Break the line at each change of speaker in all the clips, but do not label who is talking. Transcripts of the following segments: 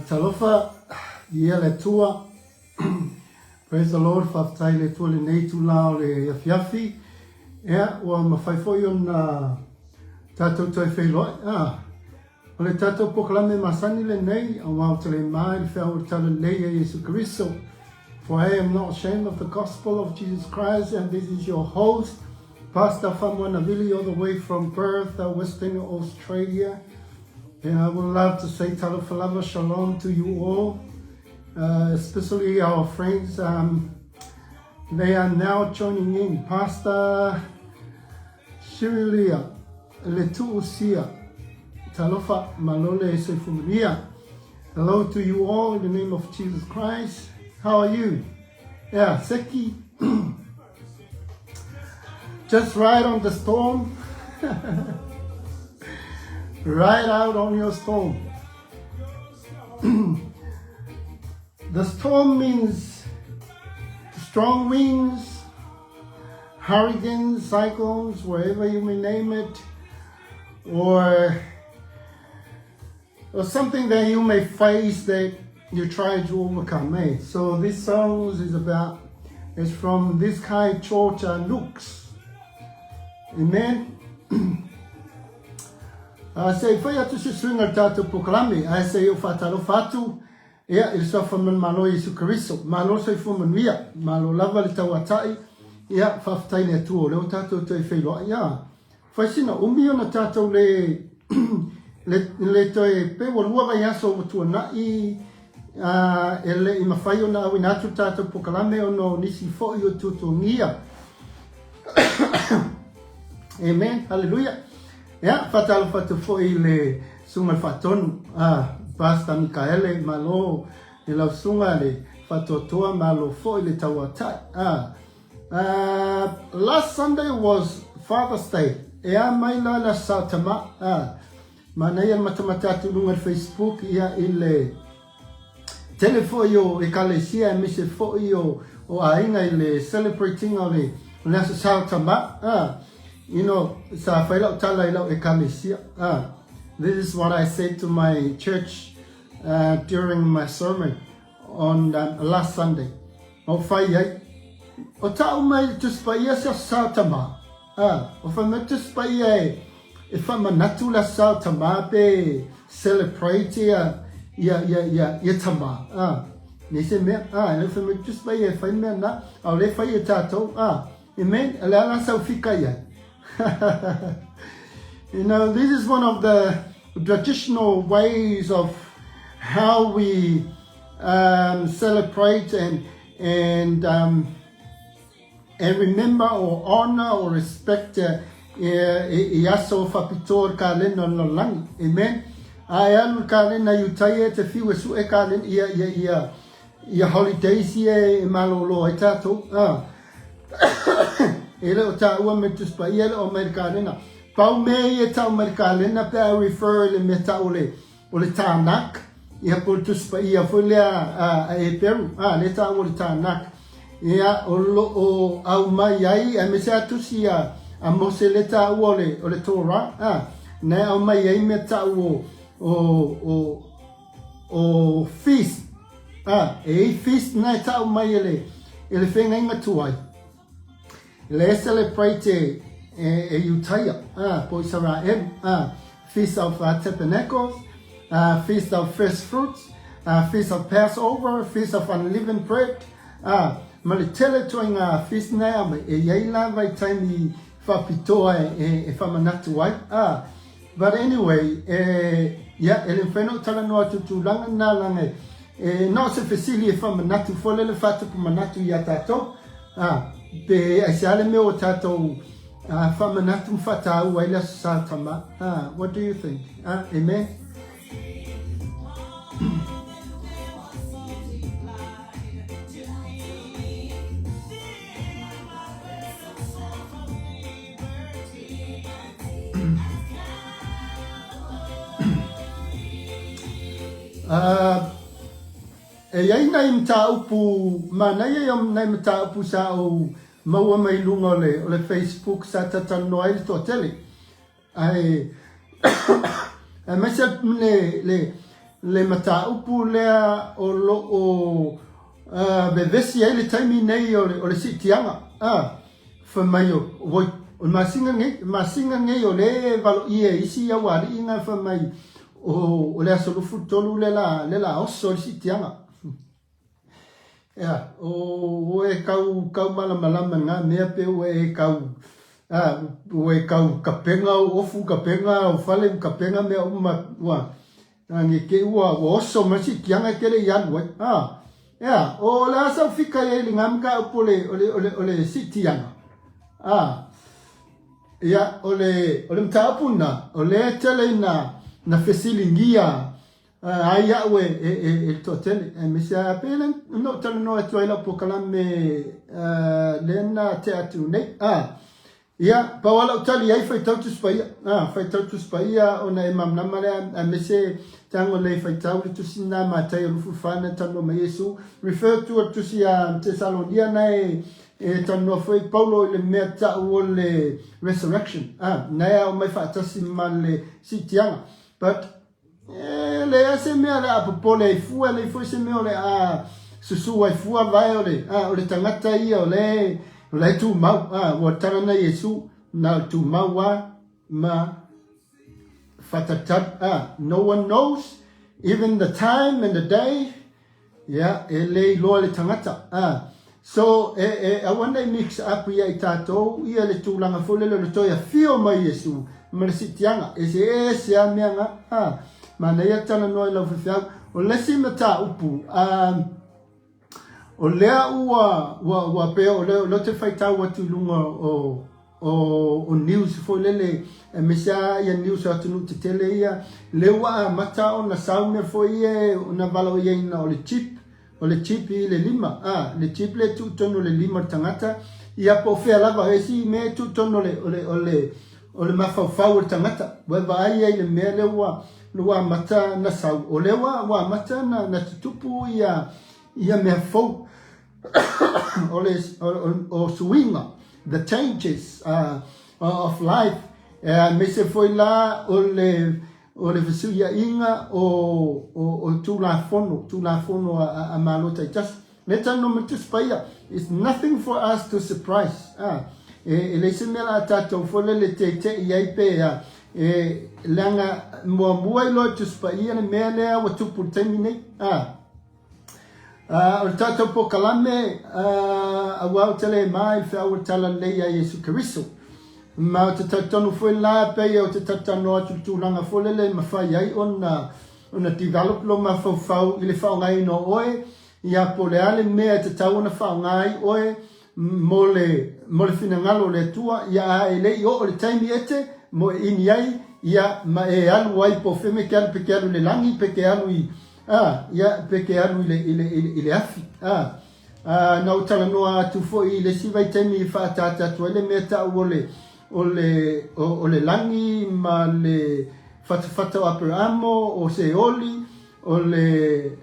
Talofa, ia le Atua. Praise the Lord, faafetai le Atua lenei itula o le afiafi. Ea, ua mafai foi ona tatou toe feiloai. Ah, o le tatou polokalame masani lenei, aua ou te le ma i le feau o le Talalelei a Iesu Keriso. For I am not ashamed of the gospel of Jesus Christ, and this is your host, Pastor Famoana Vili, all the way from Perth, Western Australia. And I would love to say talofa lava shalom to you all, especially our friends. They are now joining in. Pastor Shirilia Letuusia, talofa malole soifumanuia. Hello to you all in the name of Jesus Christ. How are you? Yeah, Seki. Just ride on the storm. Ride out on your storm. The storm means strong winds, hurricanes, cyclones, wherever you may name it, or something that you may face that you try to overcome. Eh? So this song is about, it's from this guy, George Nooks. Amen. Se i fai atu se suiga i le tatou polokalame, ae se i ou faatalofa atu, ia, i le Suafa Manumalo Iesu Keriso. Malo le soifua manuia, malo lava le tauatai, ia, faafetai i le Atua o lea ua tatou toe feiloai. Ia, fai sina umi ona tatou le, le, le toe, pe ua lua vaiaso ua tuanai, uh, e le i mafai ona auina atu le tatou polokalame ona o nisi foi o tuatuagia. Amen. Hallelujah. Ia, faatalofa atu foi i le Susuga i le Faatonu, a Pastor Mikaele, malo i lau susuga le faatoatoa, malo foi le tauatai. A, last Sunday was Father's Day. E a mai la le Aso Sa Tama, a, manaia le matamata atu i luga i le Facebook, ia, i le tele foi o ekalesia aemaise foi o o aiga i le celebrate ina o le o le Aso Sa o Tama ah you know sa fai lau tala i lau ekalesia ah this is what I said to my church uh, during my sermon on last Sunday o fai ai o tau mai le Tusi Paia se Aso Sa o Tama ah o fai mai le Tusi Paia e E faamanatu le asa o tama pe celebrate ia ia ia ia ia tama a nei se mea a e le fai mai just mai e fai mea na a o le fai e tatou a amen e le ala sau fika ia. You know, this is one of the traditional ways of how we celebrate and and um, and remember or honor or respect i aso faapitoa o le kalena o le lalolagi. Amen. A e alu i le kalena i uta ia e te fiu e suʻe kalena ia ia ia ia holidays ia e malōlō ai tātou. Ah. E le o tāua me Tusi Paia e le o mai le kalena. Pau mea ia e tau mai le kalena pe a refer i le mea tau o le o le Tanakh, ia po o le Tusi Paia foi lea a, a Eperu, a, lea taua o le Tanakh. Ia, o lo o aumai ai, aemaise lava tusi a, a Mose lea e taua o le, o le Torah, a, na e aumai ai mea tau o, o, o, o feast, a, e i ai feast na e tau mai e le, e le feagaiga tuai. Le e celebrate e, e, e Iutaia, a, po Isaraelu, a, Feast of Tabernacles, Feast of First Fruits, Feast of Passover, Feast of Unleavened Bread, ā, ma le tele ituaiga feast na e aumai, e i ai lava i taimi faapitoa e faamanatu ai, ā, but anyway, e, ia, e le mafai ona ou talanoa atu i tulaga na leaga e na o se fesili e faamanatu foi lele faatupu manatu iā tatou, ā, pe aisea le mea ua tatou faamanatu ma faataua ai le Aso Sa tama, what do you think? Amen. E i ai nai mataupu, manaia ia o nai mataupu sa ou maua mai luga o le, o le Facebook sa talatalanoa ai le toatele. Ae, aemaise le, le, le mataupu lea o lo o uh, vevesi ai le taimi nei o le, o le siitiaga. Uh, fai mai o, oi, o le masina nei, masina nei o le valoia e isi au ali'i na fai mai o, o le aso 23 le la, le la oso le siitiaga. Ea, o e kau, kau malamalama nga mea pe ua e kau, a, ua e kau kapenga o ofu, kapenga o fale, kapenga mea uma, ua, nge ke ua, ua oso mai si kianga ke le i alu ai. A, ea, o le a sau fika i ai le nga mga upu o le, o le, o le, o le si tianga. A, ia, o le, o le mataupu na, o le tele ina, na fesiligia, Ai au e, e, e, e le toatele, aemaise lava pei na ou talanoa atu ai lau polokalame lea na tea atu nei. Ia, pau lava lau tali ai, faitau Tusi Paia. Faitau Tusi Paia ona e malamalama lea, aemaise tago le faitau le tusi na Mataio 24 na talanoa mai Iesu. Refer to le tusi a Tesalonia na e, e talanoa foi Paulo i le mea tau o le resurrection. Na e ao mai faatasi ma le siitiaga. But E leai se mea o le a popole ai fua, e leai foi se mea o le a susu ai fua vae o le, a, o le tagata ia o le, o la e tumau, a, ua tala na Iesu, na o le tumau a, ma fatatali, a, no one knows even the time and the day, Ia, e le iloa le tangata. A, so, e, e, aua nei mix up ia i tātou, ia le tulaga foi lele o le toe afio mai Iesu ma le siitiaga. E se ese a mea nga, a, manaia talanoa i lau faifeau. O le isi mataupu, a, o lea ua, ua, ua pea, o lea, o lea ou te faitau atu i luga o, o, o news foi lele, aemaise lava ia news o atunuu tetele ia, lea ua amata ona sau mea foi ia ona valaoiaina o le chip, o le chip i le lima, a, le chip lea e tuu i totonu o le lima o le tagata, ia po o fea lava, e isi mea e tuu i totonu o le, o le, o le, o le mafaufau o le tagata, ua e vaai ai i le mea lea ua, ua amata ona sau, o lea ua, ua amata ona, ona tutupu ia, ia mea fou. o le o, o suiga, the changes of life, aemaise foi la o le o le fesuiaiga o, o, o Tulafono, Tulafono a, a Malo taitasi. Le talanoa mai Tusi Paia, it's nothing for us to surprise. Ah, e, e leai se mea la a tatou foi lele teitei ai pe a, e, leaga muamua iloa e Tusi Paia le mea lea ua tupu i le taimi nei. Ah, O le tatou polokalame, aua ou te le ma i le feau o le Talalelei a Iesu Keriso. Ma ou te talitonu foi la, pei ou te talatalanoa atu i le tulaga foi lele e mafai ai ona, ona develop lou mafaufau i le faaaogaina o oe, ia po o le a le mea e tatau ona faaaoga ai oe mo le, mo le finagalo o le Atua, ia a e le i oo i le taimi e te, mo e imi ai, ia ma e alu ai po o fea mea e te alu, pe te alu i le lagi, pe te alu i, A, ia, pe te alu i le, i le, i le, i le afi. A, a, na ou talanoa atu foi i le isi vaitaimi i faaataata atu ai le mea tau o le, o le, o, o le lagi ma le fatafata o Aperamo, o Seoli, o le,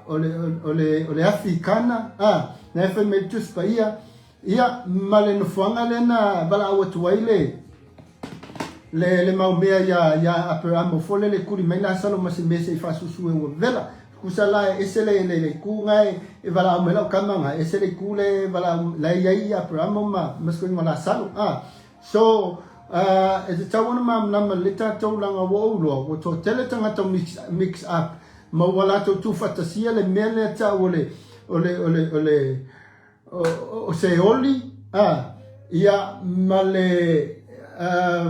o le, o le, o le afi kana, a, na e fai mai le Tusi Paia, ia, ma le nofoaga lea na valaau atu ai le, le, le mau mea iā, iā Aperamo foi lele kuli mai Lasalo ma se mea se i faasusu e ua vevela. Tusa la e ese le, le, le itu na e, e valaau mai lau tama na, ese le itu le e valaau, la e i ai Aperamo ma, ma se koiga o Lasalo. A, so, uh, e tatau ona malamalama lelei tatou leaga ua ou iloa, ua toatele tagata mix, mix up, ma ua latou tuufaatasia le mea lea tau o le, o le, o le, o le, o, o Seoli, a, ia, ma le, a,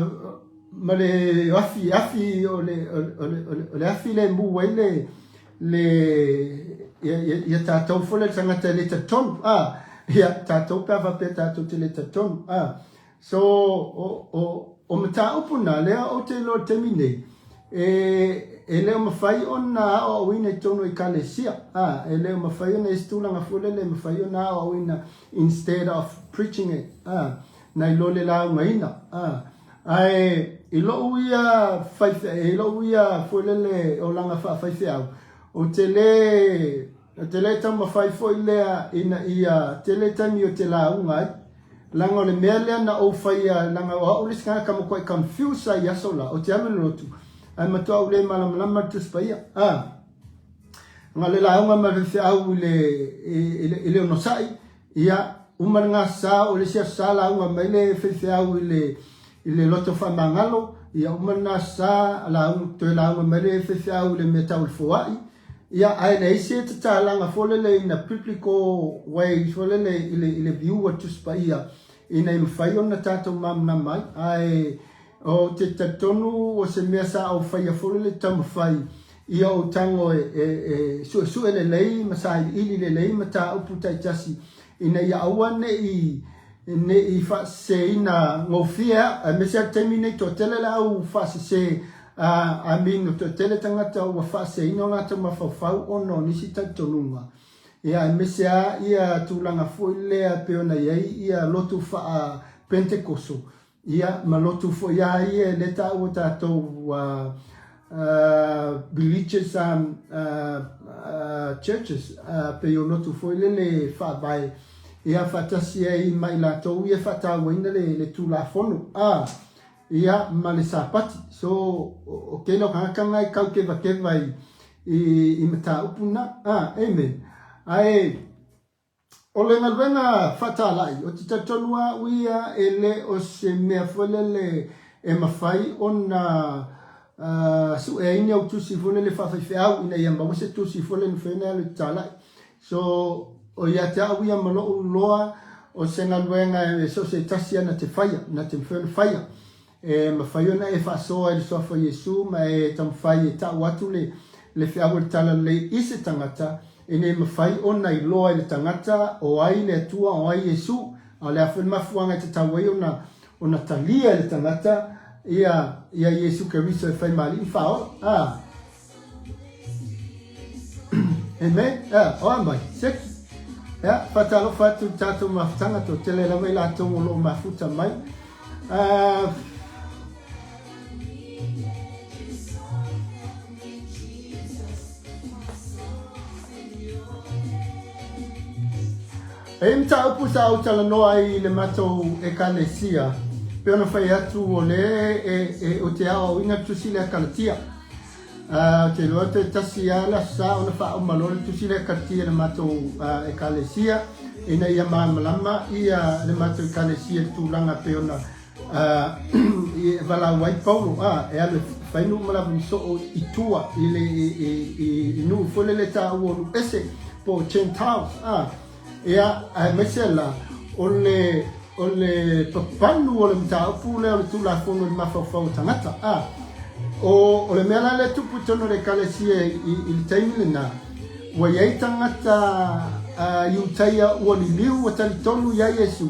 ma le afi, afi, o le, o le, o le, o le afi le mu ai le, le, ia, ia, ia tātou foi le tagata e le talitonu, a, ia, tātou pe a faapea tātou te le talitonu, a. So, o, o, o mataupu na, lea ou te iloa i le taimi nei, e, e le o mafai ona aoaoina i totonu o ekalesia. A, e le o mafai ona i ai se tulaga foi lele e mafai ona aoaoina instead of preaching it, a, nai lo le laugaina. A, ae i lou ia faife, i lou ia foi lele olaga faafaifeau, ou te le, ou te le taumafai foi lea ina ia tele taimi ou te lauga ai, Leaga o le mea lea na ou faia, leaga o au le isi tagata matuai confuse ai i aso la, ou te alu i le lotu, ae matua ou le malamalama le Tusi Paia. A, na o le lauga ma le faifeau i le, i le, i le onosai, ia, uma le gasa, o le isi aso sa lauga mai le faifeau i le, i le loto faamagalo, ia uma le gasa, lauga, toe lauga mai le faifeau i le mea tau o le foai, Ia, ae leai se tatalaga foi lele in a biblical way foi lele i le, i le view a Tusi Paia ina ia mafai ona tatou malamalama ai. Ae ou te talitonu o se mea sa ou faia foi lele taumafai ia ou tago e, e, e suesue lelei ma sailiili lelei mataupu taitasi ina ia aua ne i ne i faaseseina gofie au, aemaise lava le taimi nei toatele le au faasese, I mean, toatele tagata ua faaseseina o latou mafaufau ona o nisi talitonuga, ia aemaise lava ia tulaga foi lea e pei ona i ai ia lotu faa-Pentekoso, Ia, ma lotu foi a ia e le taua tatou religious churches, pei o lotu foi lele faavae, ia faatasi ai ma i latou ia e faatauaina le Tulafono, a, ia, ma le Sapati. So, o tele o tagata na e tau kevakeva i mataupu na, a, amen. Ae, O le galuega faatalai, ou te talitonu lava au ia e le o se mea foi lele e mafai ona sue ai ni au tusi foi lele faafaifeau ina ia maua se tusi foi lele e mafai ona alu e talai. So, o ia te au ia ma lou iloa, o se galuega e so o se tasi lava na te faia, na te mafai ona faia. E mafai ona e faasoa i le Suafa o Iesu ma e taumafai e tau atu le, le feau o le Talalelei i se tagata, ina ia mafai ona iloa e le tagata o ai le Atua, o ai Iesu, a o le a foi le mafuaaga e tatau ai ona, ona talia e le tagata ia, ia Iesu Keriso e fai ma Alii Faaola. A. Amen. Ea, oa mai, seki. Ea, faatalofa atu i le tatou mafutaga, toatele lava i latou o lo o mafuta mai. Uh, E mataupu sa ou talanoa ai i le matou ekalesia, pei ona fai atu o le e, e, o te aoaoina le tusi lea Kalatia. Ou te iloa toe tasi lava le aso sa ona faauma loa le tusi lea Kalatia i le matou ekalesia ina ia malamalama ia le matou ekalesia i le tulaga pei ona e valaau ai Paulo e alu e fai nuu ma lava soo i tua i le i nuu foi lele taua o nuu ese po o Gentiles. Ia, aemaise la, o le, o le papanu o le mataupu lea o le Tulafono i le mafaufau o tagata. A, o, o le mea la lea e tupu i totonu o le Ekalesia i, i le taimi lena, ua i ai tagata uh, Iutaia ua liliu, ua talitonu iā Iesu,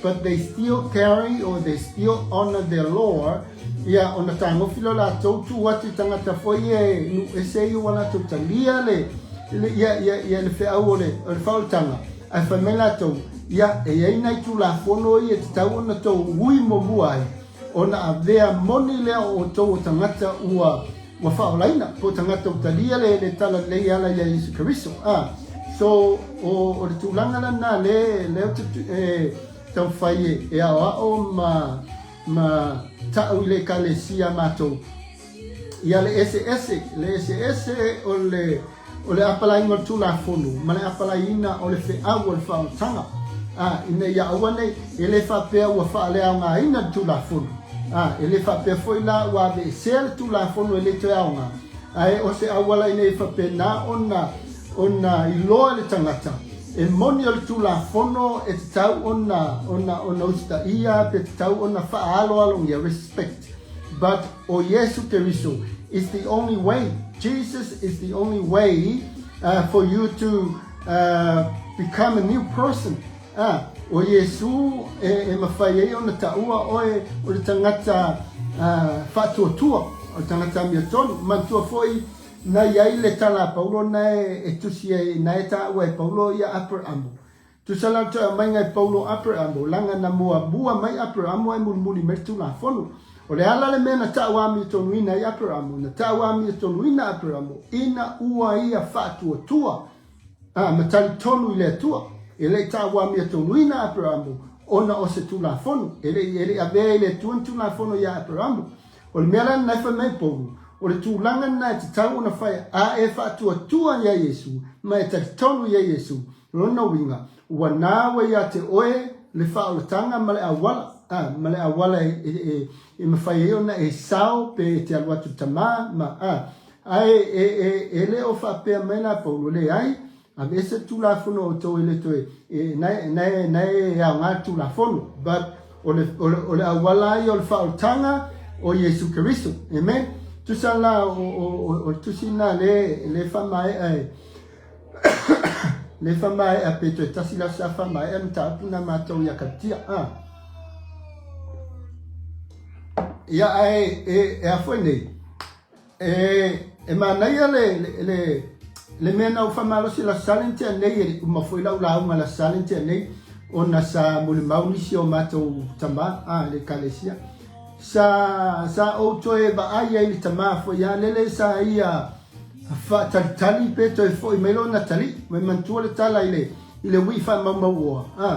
but they still carry or they still honor their law, ia, ona tagofi lea o latou tuu atu i tagata foi ia e nuu ese ia ua latou talia le, le, ia, ia, ia le feau o le, o le faaolataga, ae fai mai latou, ia, e i ai nai tulafono ia e tatau ona tou ui muamua ai, ona avea moni lea o outou o tagata ua, ua faaolaina, po o tagata ua talia le, le talalelei e ala iā Iesu Keriso. A, so, o, o le tulaga lena le, lea ou te e, taumafai e, e aoao ma, ma ta'u i le Ekalesia a matou, ia le eseese, le eseese o le, o le apalaiga o le Tulafono ma le apalaiina o le feau o le faaolataga, a, ina ia aua nei, e le faapea ua faaleaogaina le Tulafono, a, e le faapea foi la ua aveesea le Tulafono e le toe aoga, ae o se auala ina ia faapena ona, ona iloa e le tagata, e moni o le Tulafono e tatau ona, ona, ona usitaia pe tatau ona faaaloalogia, respect. But o Iesu Keriso is the only way, Jesus is the only way uh, for you to uh, become a new person. Ah, o Iesu e, e mawhai ai ona taua oe o le tangata uh, whaatuatua, o le tangata amia tonu. Mantua foi, na iai le tala a Paulo na e, e tusi ai, na e taua e Paulo ia Aperamo. Tusa la le toe aumaiga e Paulo Aperamo, leaga na muamua mai Aperamo ae mulimuli mai le Tulafono. O le ala le mea na ta'u āmiotonuina ai Aperamo, na ta'u āmiotonuina Aperamo ina ua ia faatuatua, ā, ma talitonu i le Atua. E le i ta'u āmiotonuina Aperamo ona o se Tulafono. E le i, e le i avea i le Atua ni Tulafono iā Aperamo. O le mea la lena e fai mai ai Paulo, o le tulaga lena e tatau ona fai, a e faatuatua iā Iesu, ma e talitonu iā Iesu, Lona uiga, ua naua iā te oe le faaolataga ma le auala, a, ma le auala e, e, e, e mafai ai ona e sao pe e te alu atu tamā, ma, a, ae e, e, e le o faapea mai la Paulo, leai, aveese le Tulafono o outou e le toe, e, na e, na e, na e aoga le Tulafono, but o le, o le, o le auala ia o le faaolataga o Iesu Keriso. Amen. Tusa la o, o, o, o le tusi lena le, le faamaea e, Le faamaea pe toe tasi la sa faamaea mataupu na matou ia Kalitia. Ah. Ia ae e, e a foi nei. E, e manaia le, le, le, le mea na ou faamalosi la sale na tea nei e le uma foi lau lauga la sale na tea nei ona sa molimau nisi o matou tama a le ekalesia. Sa, sa ou toe vaai ai i le tama foi a lele sa ia Faatalitali pe toe foi mai lona tali'i, mai manatua le tala i le, i le ui'i faamaumauoa, a.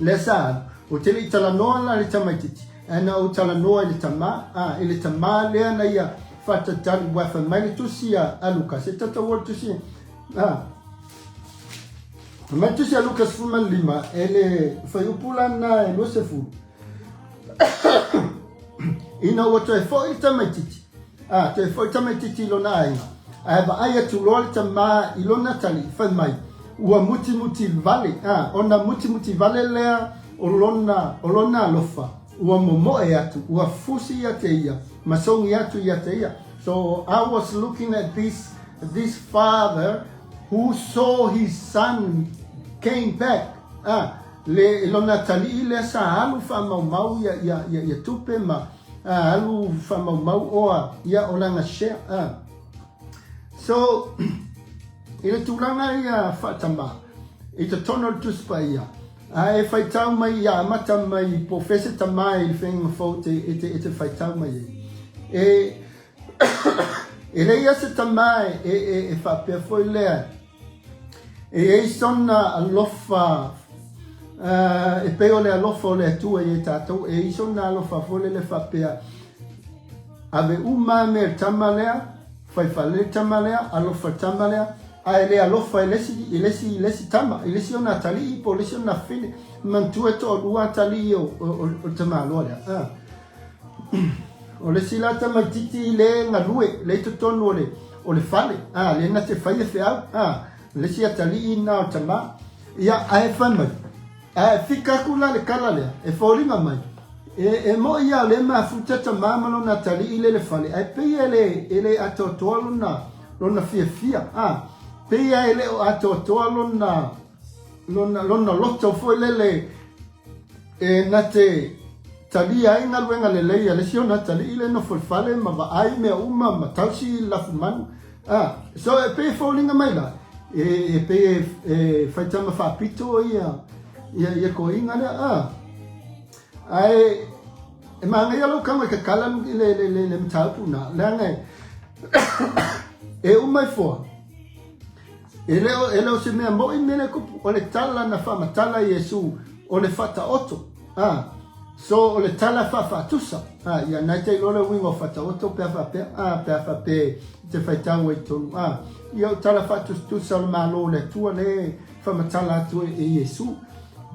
Lea sa alu, ou te le i talanoa la i le tamaitiiti, ae na ou talanoa i le tama, a, i le tama lea na ia faatalitali, ua fai mai le tusi a, a Luka, se tataua le tusi, a. Fai mai le tusi a Luka 15, e le fuaiupu la lena e 20. Ina ua toe foi le tamaitiiti, ā, toe foi le tamaitiiti i lona aiga, ae vaai atu loa le tamā i lona tali, fai mai, ua mutimuti vale, ā, ona mutimuti vale lea o lona, o lona alofa, ua momoe atu, ua fusi ia te ia, ma sogi atu ia te ia. So I was looking at this, this father who saw his son came back, ā, Le lona tali'i lea sa alu faamaumau ia ia ia ia tupe ma a alu faamaumau oa ia o lana share a. So i le tulaga ia faatamā i totonu o le Tusi Paia a e faitau mai ia amata mai po o fea se tamā i le Feagaiga Fou te e te e te faitau mai ai. E e leai lava se tamā e e e faapea foi lea E i ai sona alofa uh, e pei o le alofa o le Atua i e tātou, e i sona alofa foi lele faapea, ave uma mea i le tama lea, fai fale le tama lea, alofa le tama lea, a e le alofa i le isi, i le isi, i le isi tama, i le isi ona atalii po o le isi ona fine, manatua e toalua atalii o, o, o, o le tamaloa lea. Ah. O le isi la tamaititi le galue, le i totonu o le, o le fale, a, le na te faia feau, a, le isi atalii na o tama, ia, ae fai mai, ae fika aku la le kala lea, e foliga mai, e, e mo'i ia le mafuta tamā ma lona atalii le le fale, ae pei e le, e le atoatoa lona, lona fiafia, a, pei e le o atoatoa lona, lona, lona loto foi lele, E na te talia ai galuega lelei a le isi ona atalii le nofo i le fale ma vaai mea uma ma tausi i le lafumanu. A, so e pei e foliga mai la, e, e pei e, e faitama faapito ia, ia, ia koiga lea. A, ae e manaia lou kago i kakala i le, le, le, le mataupu na, leaga e, E uma ifoa, e le o, e le o se mea moʻi mea lea kupu, o le tala na faamatala e Iesu, o le faataoto. A, so o le tala faafaatusa. A, ia na e te iloa le uiga o faataoto pe a faapea, a, pe a faapea e te faitau ai i totonu. A, ia o tala faatusatusa o le Malo o le Atua lea e faamatala atu e, e Iesu.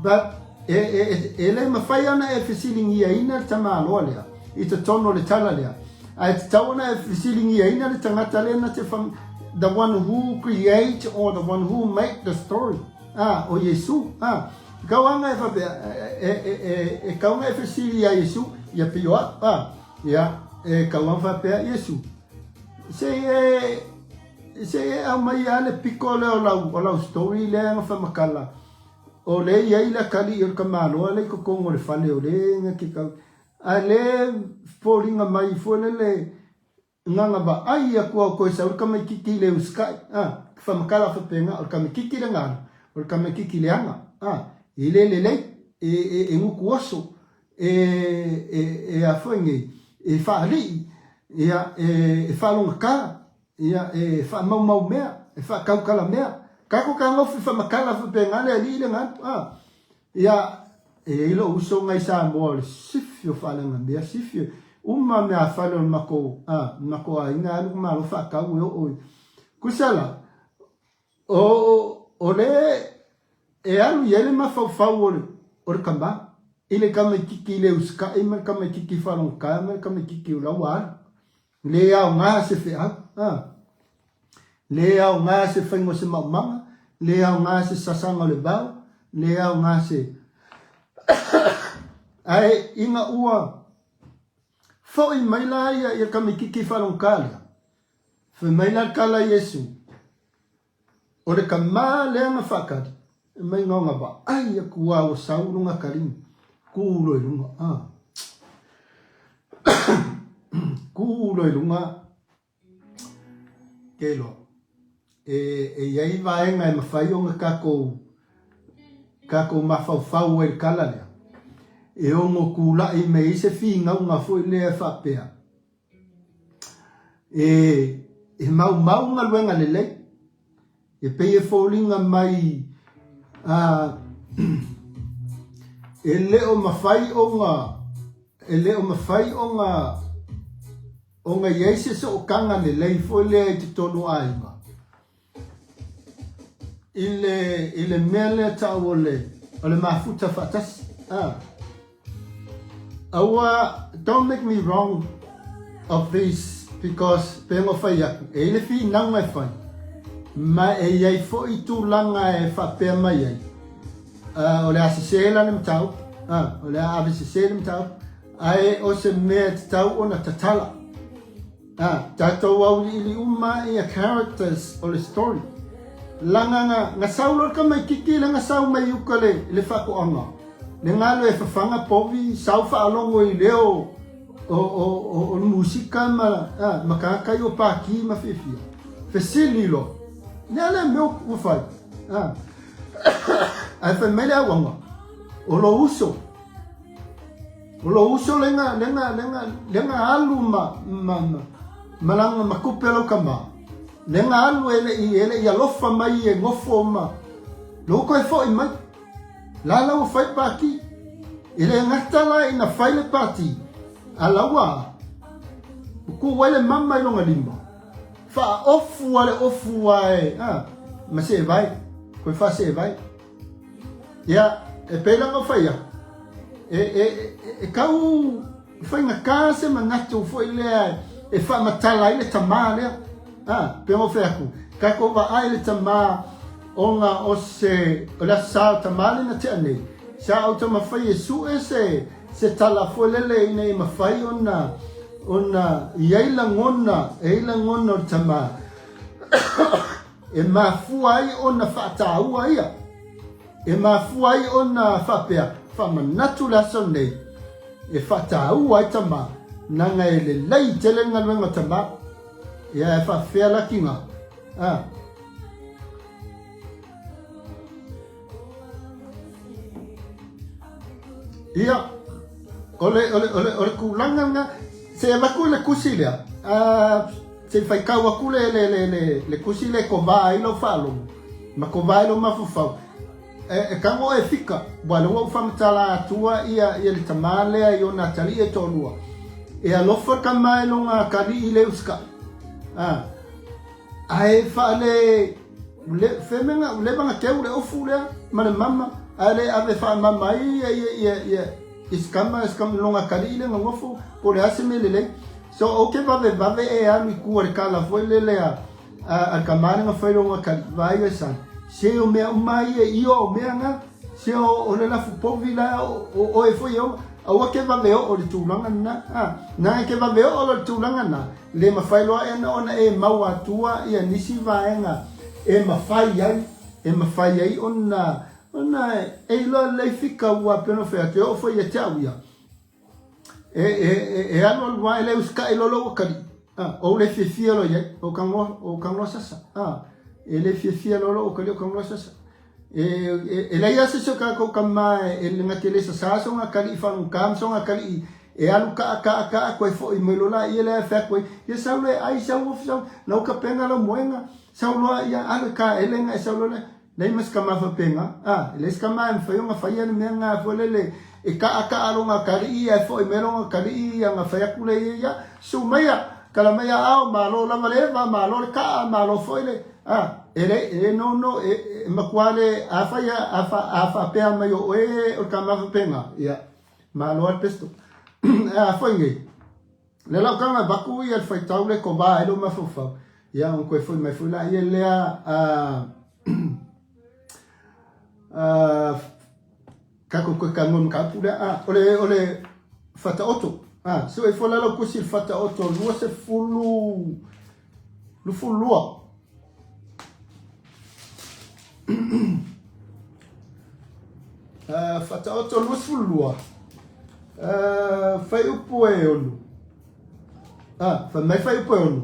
But, e, e, e, e le mafai ona e fesiligiaina le tamaloa lea i totonu o le tala lea. Ae tatau ona e fesiligiaina le tagata lea na te wham, the one who create or the one who make the story. Ah, o Iesu. Ah, kau anga e whapea, e, e, e, e kau anga e fesili ia Iesu, ia pio a, ah, ia, e kau anga whapea Iesu. Se e, se e au mai a le piko lea o lau, o lau story lea nga whamakala. O le i ai le akali i o le kamaloa le i kokongo le fale o le nga ke kau. A le foliga mai foi lele nganga vaai aku au koe sau le kamaikiki i le usikai, a, ke whamakala whapenga, o le kamaikiki le ngalo, o le kamaikiki le anga, a, i le lelei, e, e, e nguku oso, e, e, e a foi nei, e whaalii, ia, e, e whaalongaka, ia, e whaamaumau mea, e whaakaukala mea. Kako ka ngofi whamakala whapenga le alii le ngalo, a, Ia, e i ai lou uso ngai Samoa o le sifi o faaleagamea, sifi uma meafale o le makou, a, le makou aiga alu ka malo faatau e oo i Kusala, o, o le e alu i ai le mafaufau o le, o le kama, i le kamaititi i le usikai ma le kamaititi faalogotā ma le kamaititi o la ua alu. Le aoga se feau, a. Le aoga se faiga o se maumaga, le aoga se sasaga o le vao, le aoga se... Ae ina ua foʻi mai la ia ia tamaititi faalogotā lea, fai mai la le tala a Iesu, O le kamā lea na faatali, e mai na ona vaai atu a ua sau lona kaliga, kū loa i luga, a. Kū loa i luga, ke iloa. E, e i ai vaega e mafai ona takou, takou mafaufau ai i le tala lea, e ono tula'i mai ai se finauga foi lea e faapea, E, e maumau galuega lelei, e pei e foliga mai a, e le o mafai ona, e le o mafai ona, ona i ai se sootaga lelei foi lea i totonu o aiga. I le, i le mea lea tau o le, o le mafuta faatasi. Ah. Aua, don't make me wrong of this because pe ngo whai aku, e i le whinanga e whai, ma e i ai foi tūlanga e whapea mai ai. Uh, o le a sese la le mataupu, uh, o le a ave sese le mataupu, ae o se mea te tau ona tatala. A, tatou auiliili uma ia characters o le story. Langa nga, nga sau loa le tamaititi lea nga sau mai uka le, le faatoaga. Le galo e fafaga povi, sau faalogo i leo o, o, o, o le musika ma, a, ma tagata ia o pākī ma fiafia. Fesili loa, Le a lea mea ua fai? A, ae fai mai le auauna, O lou uso. O lou uso lea lea lea lea na alu ma ma ma ma lana ma tupe a lau tama. Lea na alu e le i e le i alofa mai e nofo ma lou toe foi mai. La la ua fai pati. E le gata la ina fai le pati a la ua tuu ai le mama i lona lima. Faaofu a le ofu a e a ma seevai, koe faaseevai. Ia, e pei la ona fai atu, e, e, e, e tau faigata se manatu foi lea e faamatala ai le tamā lea. A, pei ona fai atu, tatou vaai le tamā ona o se, o le Aso Sa o tamā lea na tea nei, sa ou taumafai e sue se, se tala foi lele ina ia mafai ona, ona i ai lagona, e ai lagona o le tamā. E mafua ai ona faataua ia. E mafua ai ona faapea, faamanatu le aso nei, e faataua ai tama, nanga e lelei tele le galuega o tama. Ia e faafefea la kiga? A. Ia, o le, o le, o le, o le tulaga lena, se i avatu le tusi lea, uh, Se i faitau atu le, le, le, le, le tusi lea e kovā ai lau faalogo, ma kovā ai lou mafaufau, e, e tago oe e fika, ua lea ua ou faamatala atua ia, ia le tamā lea i ona atalii e toalua. E alofa le tama i lona atalii le usikai. A, ae faale, le, femega, leva na teu le ofu lea ma le mama, ae le ave faamama ai ia, ia, ia, ia, ia se tama, se tama, lona atalii lea na nofo, po o le a se mea lelei. So ou te vavevave e alu i tua i le tala foi lele a, a, a le tama lea na fai lona atalii, vaai oe son, se o mea uma ia i o mea na, se o, o le lafu povi la o, o oe foi e ola. Aua ke vave oo i le tulaga lena. A, na e ke vave oo loa i le tulaga lena, le mafai loa e ona e maua atua ia nisi vaega e mafai ai, e mafai ai ona, ona e iloa lelei fika ua pei ona fai atu, e oo foi ia te au ia. E, e, e, e alu alu lava, e le usikai loa lou atalii. Ah, ou le fiafia loa i ai, o tagoa, o tagoa sasa. Ah, e le fiafia loa lou atalii o tagoa sasa. E, e, e leai lava se isi o tatou tama e, e na te le sasā sona atalii faalogotā ma sona atalii e alu kaa, kaa, kaa, koe foi mai loa laia lea e fai atu ai, ia sau loa e ai, sau ofi, sau, na ua tapena lau moega, sau loa, ia alu e taele na e sau loa lea. Leai ma se tama faapena, a, e leai se tama e mafai ona faia le mea lena foi lele, e taʻataʻa lona atalii ae foi mai lona atalii ia ona fai atu lea ia, ia, susu maia, tala mai aao, malo lava le eva, malo le taʻa, malo foi le, a, e le, e le, no, no, e, e matua le, afai a, a, a faapea mai o oe o le tama faapena, ia, malo lava le pistol. A foi nei, Le lau taga avatu ia le faitau le kovā ai lou mafaufau, ia ona toe foi mai foi laia lea a a tatou toe talanoa i le mataupu lea. A, o le, o le Faataoto, a, sue ifo la lau tusi i le Faataoto 20, 22. Faataoto 22, fuaiupu e 6. Ah, fai mai fuaiupu e 6.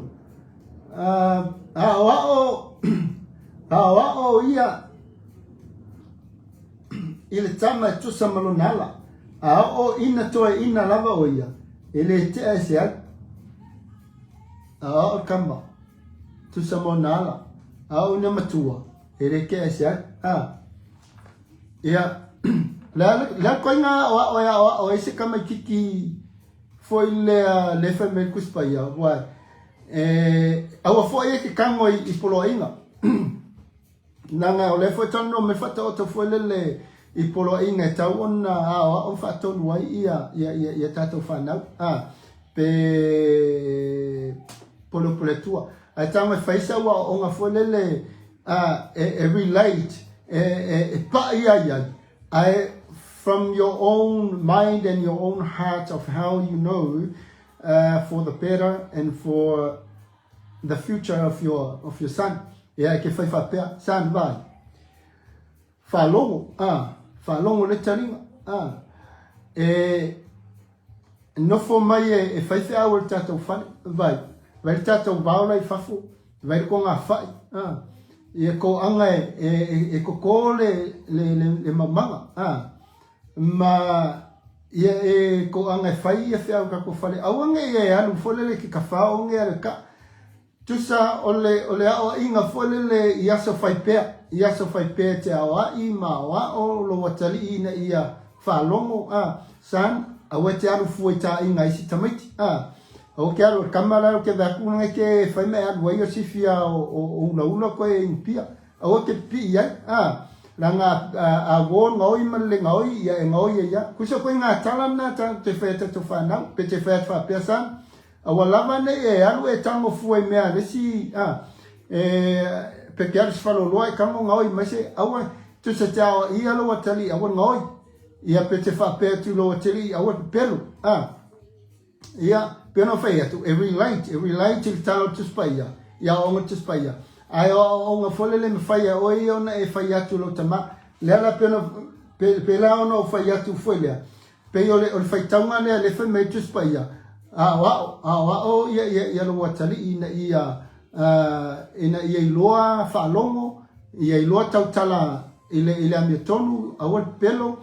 Aoao, aoao ia i le tama e tusa ma lona ala, a oo ina toeaina lava o ia, e le tea ese ai. Aoao le tama. Tusa mo na ala. A o ina matua, e le tea ese ai. A. Ia, le a, le a koinga aoao e aoao ai se tamaititi foi lea le fai mai le Tusi Paia, ua e, aua foi e te tago i, i poloaiga. Leaga o lea foi e talanoa mai Faataoto foi lele i poloaiga e tau ona aoao ma faatonu ai ia, ia, ia, ia tatou fanau. A, pe polepole atua. Ae tago e fai sau aoaoga foi lele a, e, e relate, e, e, e paʻi ai ai, ae from your own mind and your own heart of how you know for the better and for the future of your, of your son. Ia, e ke whai whapea, son, vai. Whalogo, a, whalogo le taringa, a. E nofo mai e, e whai wheau o le tātou whare, vai. Vai le tātou vaola i fafo, vai le ko ngā whai, a. Ia ko anga e, e, e, e koko le, le, le, le mamaga, a. Ma ia e ko anga e whai ia wheau ka ko whare. Aua nge ia e alu foi lele ki ka whao nge ale ka. Tusa o le, o le aoaiga foi lele i aso fai pea, i aso fai pea e te aoai ma aoao lou atalii ina ia faalogo, a, son, aua e te alu fua i taaiga a isi tamaiti, a. Aua ke alu, o le tama la o ke veaku nge ke fai ma e alu ai o sifia o, o, o ulaula koe e inupia. Aua ke pipii ai, a, leaga a, a wō gaoi ma le gaoi, ia e gaoi ai a. Kusa koe ngā tala na ta te whai a tatou whanau, pe te whai atu whapea son, aua lava nei e alu e tango fua i mea a le isi, a, e, pe ke alu se whaloloa e tango gaoi mai se, aua, tusa te ao ia lou atalii, aua gaoi, ia pe te whapea atu lou atalii, aua pepelo, a. Ia, pei ona fai atu, e relate, e relate i le tala o le Tusi Paia, i aoaoga o le Tusi Paia. Ae o aoaoga foi lele e mafai e oe ia ona e fai atu i lou tama. Lea la pei ona, pe, pēlā ona ou fai atu foi lea. Pei o le, o le faitauga lea le fai mai le Tusi Paia, aoao, aoao ia, ia, ia lou atalii ina ia, ina ia iloa faalogo, ia iloa tautala i le, i le amiotonu, aua le pepelo,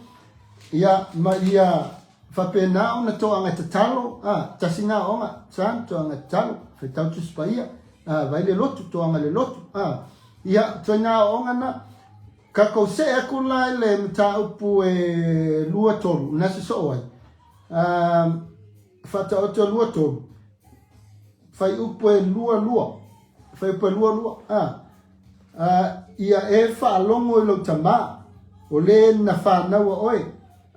ia, ma ia. Faapena ona toaga tatalo, a, tasi na aoga, sa, toaga tatalo, faitau Tusi Paia, a, vai le lotu, toaga le lotu, a. Ia, ituaiga aoaoga na. Kakou see aku la i le mataupu e 2, 3, na se soo ai. A, Faataoto 2, 3, fuaiupu e 2, 2, fuaiupu e 2, 2, a. A, ia e faalogo i lou tamā, o le na fānaua ʻoe,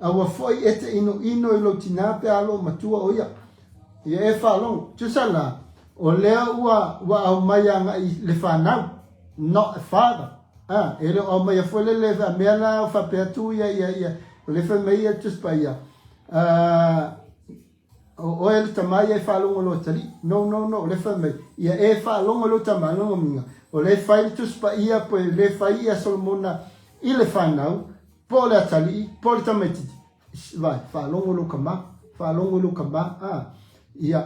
a ua foʻi e te ʻinoʻino i lou tinā pe a lou matua ʻo ia. Ia e faalogo. Tusa la, o lea ua, ua aumai agai le fanau, not a father. A, e le o aumaia foi le le a mea la o faapea atu ia, ia, ia, o le fai mai ia Tusi Paia, a, O oe le tama ia e faalogo loa talii. No, no, no, o le fai mai, ia e faalogo lou tama, lona uiga, o le fai le Tusi Paia po e le fai ia Solomona i le fanau, po o le atalii, po o le tamaititi, vai, faalogo lou kama, faalogo lou kama, a, ia,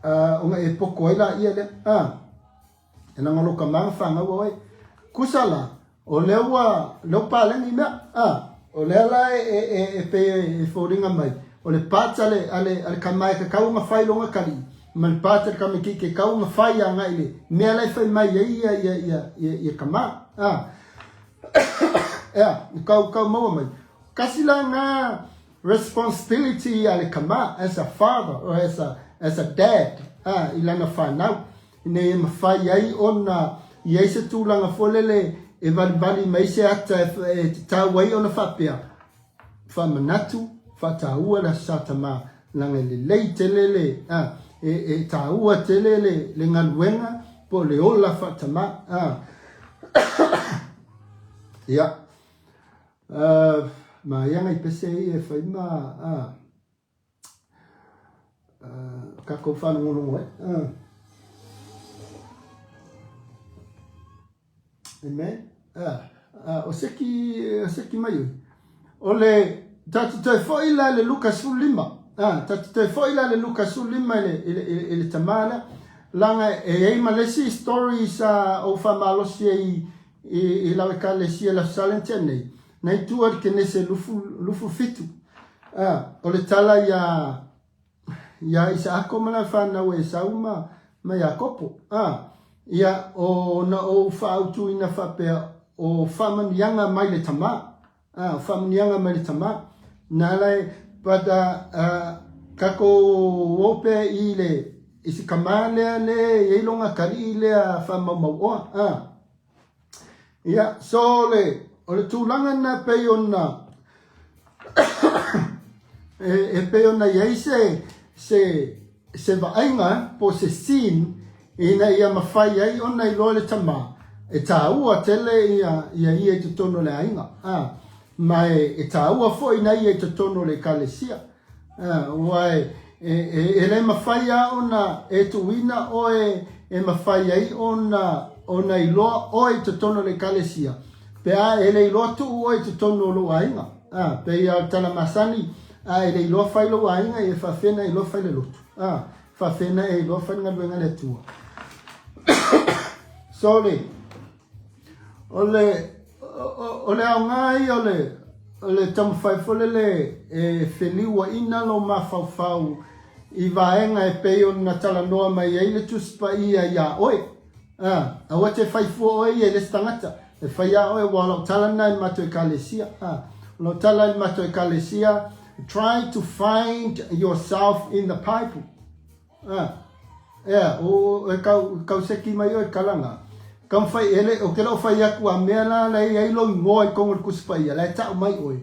a, ona e poko ai laia lea, a. E leaga o lou kama na fanau oe. Kusa la, o lea ua, lea ua paleni mea, a, o lea la e, e, e, e pei e foliga mai, o le part a le, a le, a le kama e kakau ona fai lona kalii, ma le part a le tamaititi e kakau ona fai agai i le mea la e fai mai ai ia, ia, ia, ia, ia kama, a. Ea, kau, kau maua mai. Kasi la na responsibility a le kama as a father or as a, as a dad, a, i lana fanau. Ina ia mafai ai ona i ai se tulaga foi lele e valivali mai se ata e tatau ai ona faapea, faamanatu, faataua le Aso Sa Tamā, leaga e lelei tele le, a, e, e taua tele le, le galuega po o le ola faatamā, a. Ia, uh, maia ngai pese ia e fai ma, a, Kakou faalogologo ai. Amen. O seki, o seki mai oi. O le, tatou toe foi la le Luka 15. Ah, tatou toe foi la le Luka 15 i le, i le, i le tamā lea. Laga e i ai ma le isi story sa ou faamalosi ai i, i lau ekalesia i le Aso Sa lea na tea nei. Nai tua le kenese lufu, lufu fitu. A, o le tala iā, iā Isaako ma lana fanau e Esau ma, ma Iakopo. A, ia, o na ou faautuina faapea, o faamanuiaga mai le Tamā. A, o faamanuiaga mai le Tamā. Na ala e, but, uh, uh, kakou o pea i le, i si kamā lea le i ai loga kaliʻi lea faamaumauoa. A, Ia, so o le, o le tulaga lena e pei ona, e, e pei ona i ai se, se, se vaaiga po o se scene ina ia mafai ai ona iloa le tamā, e tāua tele ia, ia ia i totonu o le aiga, a, ma e, e tāua foi ina ia i totonu o le ekalesia. Aua e, e, e, e le mafai lava ona e tuuina oe e mafai ai ona, ona iloa oe i totonu o le ekalesia, pe a e le iloa tuu oe i totonu o lou aiga. A, pei lava o le tala masani, a e le iloa fai lou aiga, ia e faafefea ona e iloa fai le lotu. A, faafefea ona e iloa fai le galuega a le Atua. So le, O le, o le aoga ia o le, o le taumafai foi lele e feliuaina lou mafaufau i vaega e pei ona talanoa mai ai le Tusi Paia iā oe. A, aua te fai fua oe ia i le isi tagata, e fai lava oe, aua o lau tala lena i le matou Ekalesia. A, o lau tala i le matou Ekalesia, try to find yourself in the Bible. Ah, ea, o, e kau, kau seki mai oe kalanga. Kau fai ele, o ke leo fai aku a mea la la i ai lou ingoa i kongo le Tusi Paia, la e tau mai oe.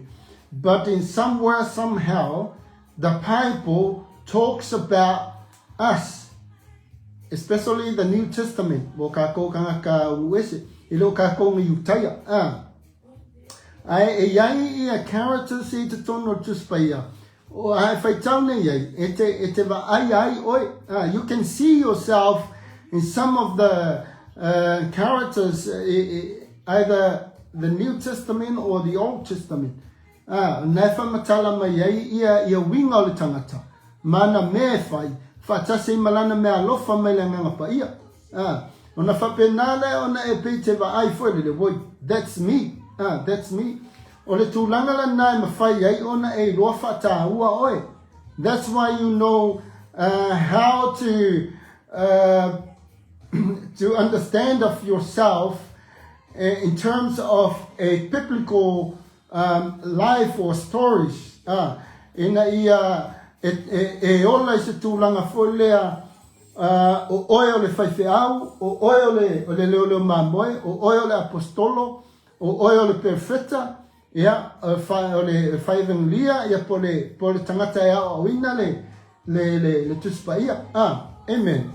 But in somewhere, somehow, the Bible talks about us, especially the New Testament, mo kākou kangaka uluese, i leo kākou ngi Iutaia. Ah. Ae e iai ia characters i totonu o le Tusi Paia, O a e faitau nei ai, e te, e te vaai ai oe. You can see yourself in some of the characters, either the New Testament or the Old Testament. Na e whamatala mai ai ia, ia uiga o le tangata, ma ana mea e fai, faatasi ai ma lana mea alofa mai le Agaga Paia. Ona faapena lea ona e pei te vaai foi lele, woi, that's me, that's me. O le tulaga lena e mafai ai ona e iloa faataua oe. That's why you know how to to understand of yourself in terms of a biblical um, life or stories. Ina ia e, e, e ola i se tulaga foi lea o oe o le faifeau, o oe o le, o le leoleo mamoe, o oe o le apostolo, o oe o le perfeta, ia, o le faevagelia, ia, po le, po le tagata e aoaoina le, le, le, le Tusi Paia. Ah, amen.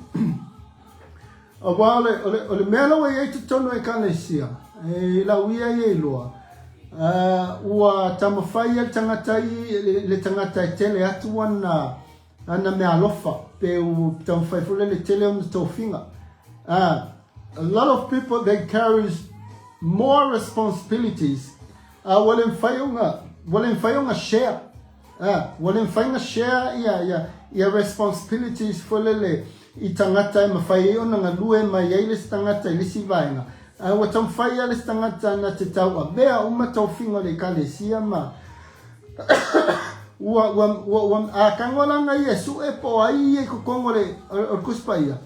Aua o le, o le, o le mea la ua i ai totonu o Ekalesia, e lau ia ia iloa, ua taumafai ia le tagata i, le, le tagata e tele atu ana, ana meaalofa, pe ua taumafai foi lele tele ona tofiga. A lot of people they carries more responsibilities, a ua le mafai ona, ua le mafai ona share. Ua le mafai ona share ia, ia, ia responsibilities foi lele i tagata e mafai ai ona galue mai ai le isi tagata i le isi vaega. Ae ua taumafai lava le isi tagata na te tauavea uma tofiga o le Ekalesia ma ua, ua, ua, ua, a tago la na ia e sue po o ai ia i totonu o le, o le Tusi Paia.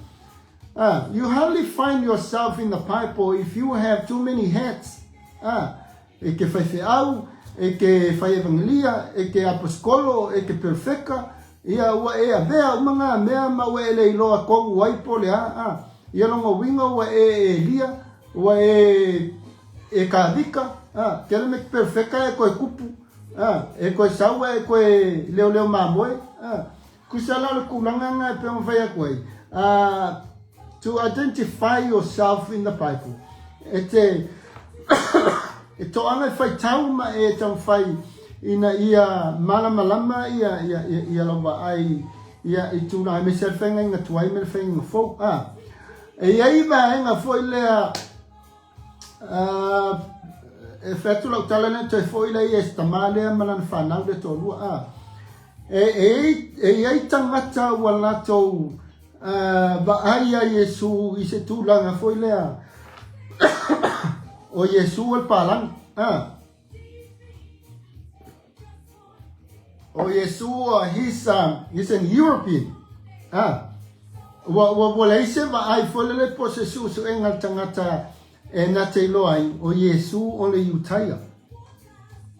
You hardly find yourself in the Bible if you have too many hats. E ke faifeau, e ke fai evangelia, e ke aposikolo, e ke perfeka, ia ua e avea uma ngā mea ma ua e le iloa kou ai po le a, a. Ia lona uiga ua e Elia, ua e e Kavika, a, kela me ke perfeka e koe kupu, a, e koe saua e koe leoleo mamoe, a. Kusa la o le kūlanga ngā e pei ona whai aku ai, a, to identify yourself in the Bible. E te, e toanga e whai tau ma e taumafai ina ia malamalama ia, ia, ia, ia lava ai, ia i tūlanga, aemaise le whainga tuai me le whainga fou. A, e iai vaega foi lea, e fai atu lau tala lea toe foi lea ia i se tamā lea ma lana fanau lea toalua a e, e, e i ai tagata ua latou vaai ia Iesu i se tulaga foi lea o Iesu o le palagi a O Iesu, he's, he's an European. Ah. Ua, ua, ua leai se vaai foi lele po o se suesuega a le tagata e na te iloa ai, o Iesu o le Iutaia.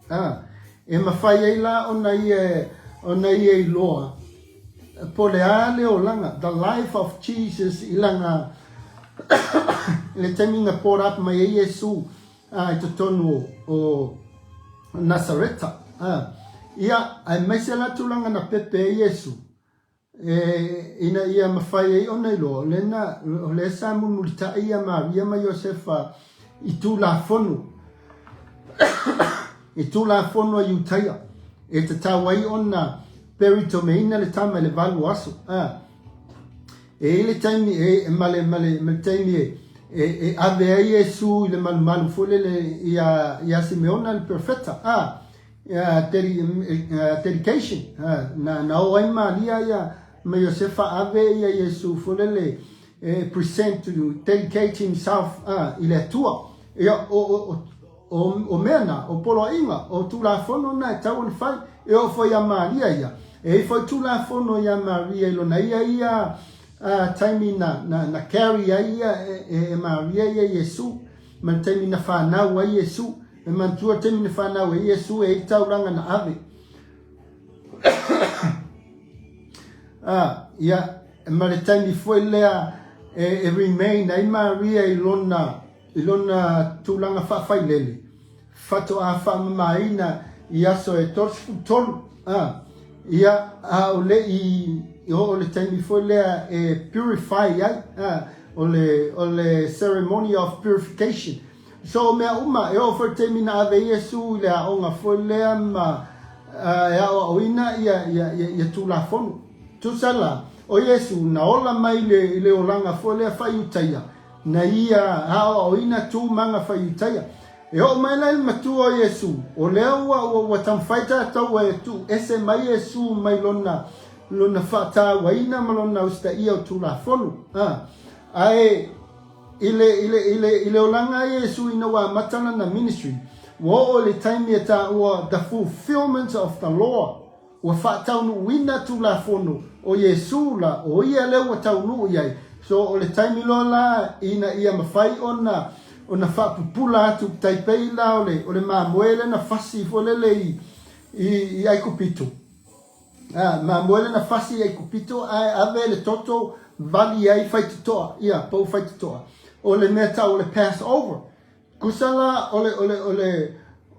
Ah. E mafai ai la ona ia, ona ia iloa po le a le olaga, the life of Jesus i lana, i le taimi na poured up mai ai Iesu ā, i totonu o Nasareta, ā, ia, aemaise la tulaga na pepe ai Iesu, e, ina ia mafai ai ona iloa, o lea na, o lea sa mulimulitaʻi ia Maria ma Iosefa i Tulafono, i Tulafono a Iutaia, e tatau ai ona peritomeina le tama i le valu o aso, ā. E i ai le taimi e, ma le, ma le, ma le taimi e, e, e ave ai Iesu i le malumalu foi lele ia, ia Simeona le perofeta, a, ia, dedi, dedication, a, na, na o ai Maria ia ma Iosefa ave ia Iesu foi lele e present to dedicate himself a, i le Atua. Ia, o, o, o, O, o mea na, o poloaiga, o Tulafono na e tau ona fai, e oo foi ia Maria ia. E i foi Tulafono ia Maria i lona ia ia uh, taimi na, na, na carry ai ia e, e, e Maria ia Iesu, ma le taimi na whanau ai Iesu, e manatua le taimi na whanau ai Iesu e i tauranga na ave. Ah, ia, ma le taimi foi lea e, e remain ai Maria i lona I lona tulaga faafailele, faatoa faamamaina i aso e 33, ā, ia, a o le i oo le taimi foi lea e purify ai, ā, o le, o le ceremony of purification. So o mea uma, e oo foi le taimi na ave ai Iesu i le aoga foi lea ma, ā, e aoaoina ia, ia, ia, ia Tulafono. Tusa la, o Iesu na ola mai i le, i le olaga foi lea faa-Iutaia, Na ia aoaoina tu maga fai-Iutaia. E oo mai la i le matua o Iesu, o lea ua, ua, ua taumafai tatou e tuu ese mai Iesu mai lona, lona faatauaina ma lona usitaia o Tulafono. A, ae i le, i le, i le, i le olaga a Iesu ina ua amata lana ministry, ua oo i le taimi e taua the fulfillment of the law. ua faataunuuina Tulafono, o Iesu la, o ia lea ua taunuu i ai. So o le taimi loa la ina ia mafai ona ona faapupula atu, tai pei la o le o le mamoe lea na fasi foi lele i i i Aikupito. A, mamoe lea na fasi i Aikupito ae ave le toto vali ai faitotoa, ia, pau faitotoa. O le mea tau o le Passover. Tusa la o le, o le, o le,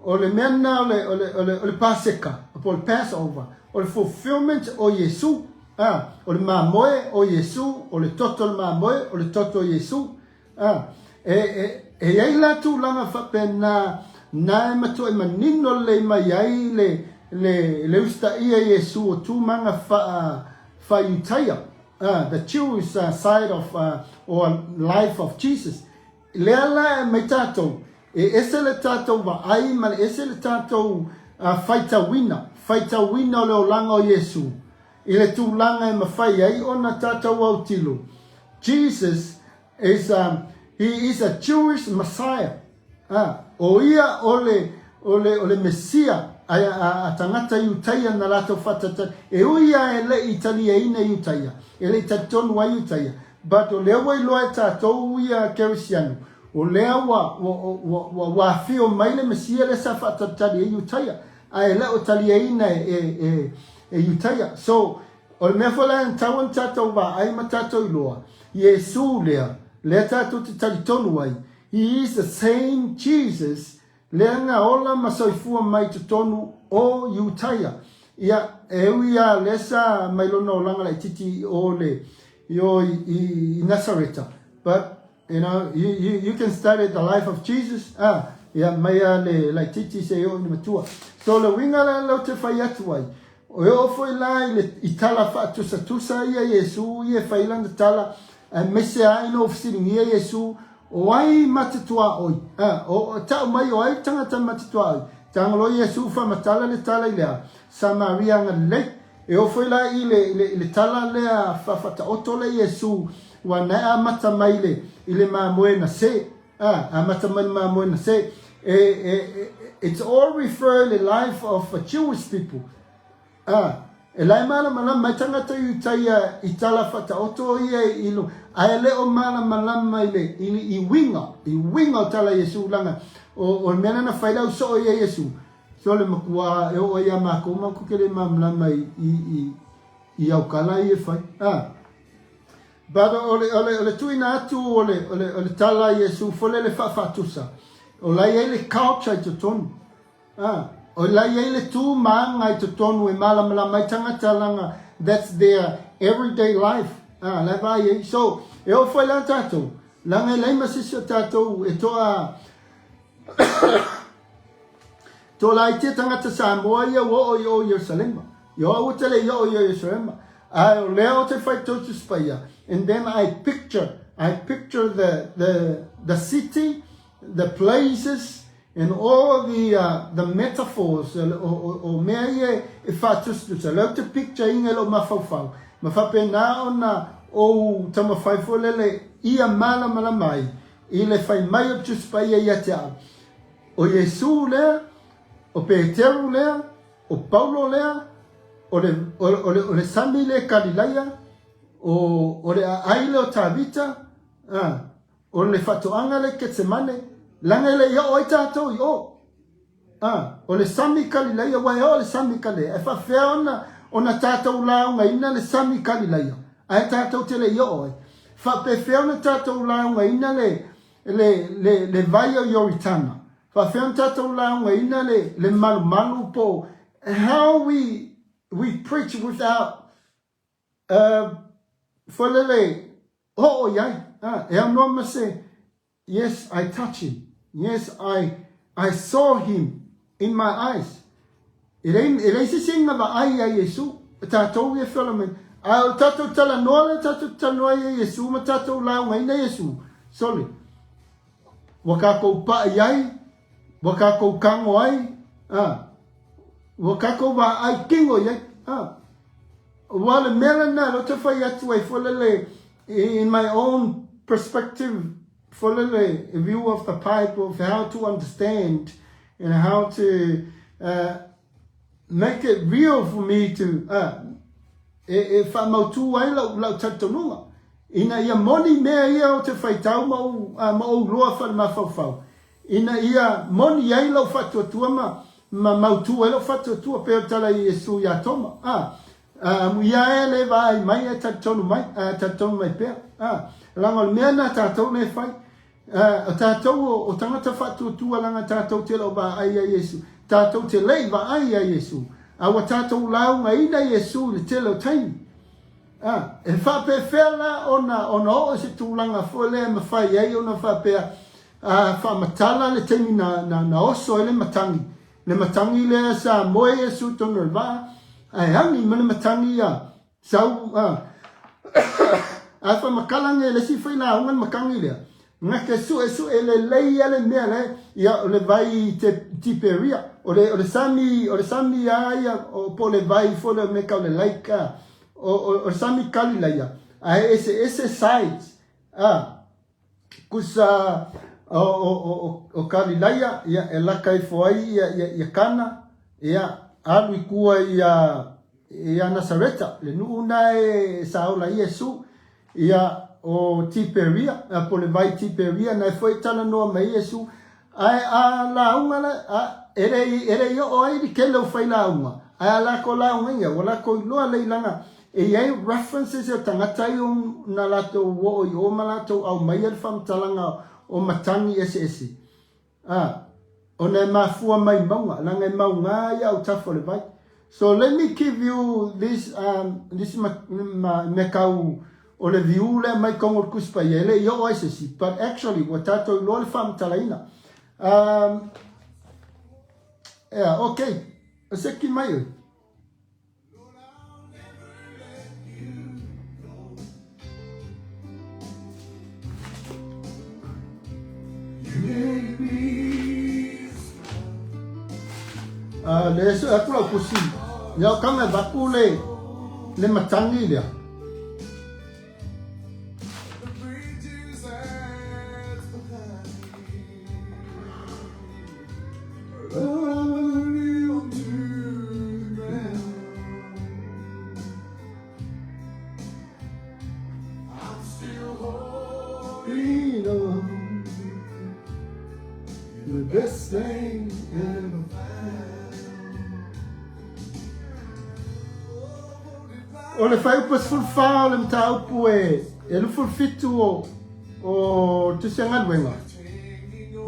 o le mea lena o le, o le, o le, o le Paseka, po o le Passover, o le fulfillment o Iesu. A, o le mamoe o Iesu, o le toto o le mamoe, o le toto o Iesu. A, e, e, e i ai la tulaga faapena na e matuai manino lelei mai ai le, le, le usitaia Iesu o tumaga faa, faa-Iutaia, a, the Jewish side of, uh, or life of Jesus. Lea la e aumai tatou, e ese le tatou vaai ma le ese le tatou faitauina, faitauina o le olaga o Iesu i le tulaga e mafai ai ona tatou autilo, Jesus is a, he is a Jewish Messiah. A, o ia o le, o le, o le Mesia a, a, a tagata Iutaia na latou faatata, e ui a e le i taliaina Iutaia, e le i talitonu ai Iutaia, But o lea ua iloa e tatou ia Kerisiano, o lea ua, ua, ua, ua, ua afio mai le Mesia lea sa faatalitali ai Iutaia, ae le o taliaina e, e, e, e Iutaia. So, o le mea foi la e tatau ona tatou vaai ma tatou iloa, Iesu lea, lea tatou te talitonu ai, He is the same Jesus lea na ola ma soifua mai totonu o Iutaia. Ia, e ui lava lea sa mai lona olaga laitiiti i o le, i o i, i, i Nasareta. But, you know, you, you, you can study the life of Jesus, ah, ia, mai lava le laitiiti seia oo i le matua. So, le uiga la lea ou te fai atu ai, E oo foi la i le i tala faatusatusa ia Iesu ia e fai lana tala, aemaise lava ina ua fesiligia Iesu, O ai ma te tuaoi? A, o, tau mai o ai le tagata ma te tuaoi? Taga loa Iesu faamatala le tala i le a? Samaria Galilei. E oo foi la i le, i le, i le tala lea faafaataoto lea Iesu, ua na e amata mai i le, i le mamoe na se. A, amata mai le mamoe na se. E, e, e, it's all refer le life of a Jewish people. A, e lae malamalama ai tagata Iutaia i tala faataoto ia i lu, ae le o malamalama i le, i, i uiga, i uiga o tala Iesu langa, o, o le mea lena fai lau soo ia Iesu, so le makuā e oo ai ia makou makou ke le malamalama i, i, i, i aukala ia e fai. A, But o le, o le, o le tuuina atu o le, o le, o le tala a Iesu foi lele faafaatusa, o la e i ai le culture i totonu. A, o la e i ai le tu ma aga i totonu e malamalama ai tagata leaga that's their everyday life. A, la e vaai ai. So, e oo foi la tatou, leaga e leai ma se isi o tatou e toa Toa laiti e tagata Samoa ia ua oo i o Ierusalema. I o aua te le i oo i o Ierusalema. Ae o lea o te whai Totus Paia. And then I picture, I picture the, the, the city, the places, and all the, uh, the metaphors, o, o, o mea ia e whātusatusa. Lea o te picture inga i lou mafaufau. Ma faapena ona ou taumafai foi lele ia malamalama ai i le fai mai o Tusi Paia ia te au. O Iesū lea, o Peteru lea, o Paulo lea, o le, o, o le, o le sami lea Kalilaia, o, o le aai lea o Tavita, a, o le faatoaga lea Ketsemane, leaga e le i oo ai tatou i o. A, o le sami Kalilaia, ua e oo le sami Kalilaia, e faafefea ona, ona tatou laugaina le sami Kalilaia, ae tatou te le i oo ai. Faapefea ona tatou laugaina le, le, le, le vai o Ioritana, faafefea ona tatou laugaina le, le malumalu po how we, we preach without uh, foi lele oo i ai. Ah, e aunoa ma se, yes, I touch him. Yes, I, I saw him in my eyes. E leai, e leai se isi na vaai iā Iesu, o tatou ia e feola mai. A o tatou talanoa lea tatou te talanoa ai ia Iesu ma tatou laugaina Iesu, sole, ua kakou paʻi ai, ua kakou kago ai, a, ua kakou vaai kino i ai, a. Ua le mea lena lea ou te fai atu ai foi lele, in my own perspective, foi lele, view of the Bible, of how to understand and how to uh, make it real for me to, uh, e, e faamautū ai lau, lau talitonuga, ina ia moni mea ia ou te faitau ma ou, uh, ma ou loa faale-mafaufau, ina ia moni ai lau faatuatua ma, ma mautū ai lau faatuatua, pei o le tala a Iesu iā Toma, uh, uh, ia e le vaai mai ae talitonu mai, uh, talitonu mai pea, uh, leaga o le mea lena a tatou lea e fai, O tatou o, o tagata faatuatua leaga tatou te le o vaai ia Iesu. Tatou te le i vaai ia Iesu. A ua tatou laugaina Iesu i le tele o taimi. A, e faapefea la ona, ona oo i se tulaga foi lea e mafai ai ona faapea, a, faamatala le taimi na, na, na oso ai le matagi. Le matagi lea sa moe Iesu i totonu o le vaa, ae agi ma le matagi ia, Sau a a fa makala nge le si fai la unga makangi lea. Nga ke sue sue le lei a le mea le ia o le vai te Tiperia. O le o le sami o le sami a ia o po le vai fo le me ka o le laika o o o le sami Kalilaia. A e ese ese sides. A kusa o o o o Kalilaia ia e laka ifo ai ia ia ia Kana ia alu i kua ia ia Nasareta le nuu na e sa ola ai Iesu ia o Tiperia po le vai Tiperia na e foi talanoa mai Iesu ae a lauga la a e le e le i oo ai le tele o failauga ae a lakou lauga ia ua lakou iloa lei laga e i ai references e tagata ia na latou oo i o ma latou aumaia le faamatalaga o matagi eseese a ona e mafua mai mauga laga e mauga ia autafa o le vai. So let me give you this um, this ma, ma, mea kau o le viu lea mai totonu o le Tusi Paia, e le i oo ai se isi, but actually ua tatou iloa le faamatalaina. Um, yeah, okay. O se ki mai oe. Uh, le se aku lau pusi. Ia o kanga vaku le le matangi lea. The best thing ever O le fuaiupu e 14 o le mataupu e e 27 o o Tusi a Galuega,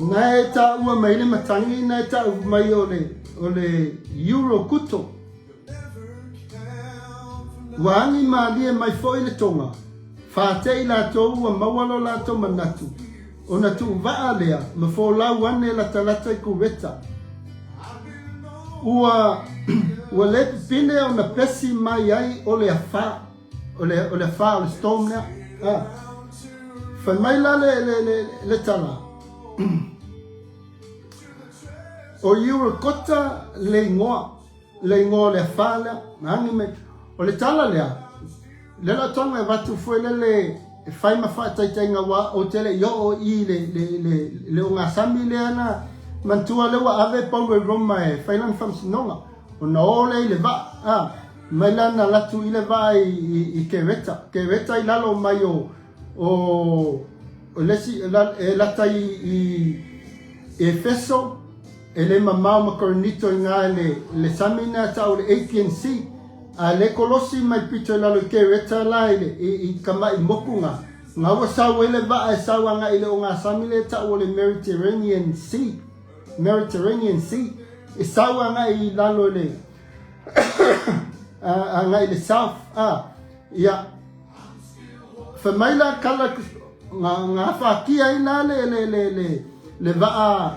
na e taua mai le matagi, na e tau mai o le o le Eurokuto. Ua agi mālie mai foi le toga, fāteʻi latou ua maua lo latou manatu, ona tuuvaa lea ma folau ane latalata i Kureta. Ua ua le pipine ona pesi mai ai o le afā, o le, o le afā o le storm lea. Ah. Fai mai la le, le, le, le tala. O Eurokota le igoa. Le igoa o le afā lea, na agi mai. O le tala lea, le la tonga e avatu foi lele e fai ma faataitaiga aua ou te le i oo i le, le, le, le ogasami lea na manatua lea ua ave Paulo i Roma e fai lana faamasinoga. Ona o lea i le vaa, a, mai la na alu atu i le vaa i, i, i Kereta. Kereta i lalo mai o, o, o le isi, e lata i, i Efeso, E le mamao ma Korinito i ngā le, le sami na tau le Aegean Sea, a le kolosi mai pito i lalo i Kereta la i le, i, i ka mai moku ngā. Ngā ua sau ai le vaa e sau anga i le o ngā sami le tau o le Mediterranean Sea, Mediterranean Sea, e sau anga i lalo i le, anga i le south, a, ia, Fai mai la kala nga nga whakia ai la le le le le le vaa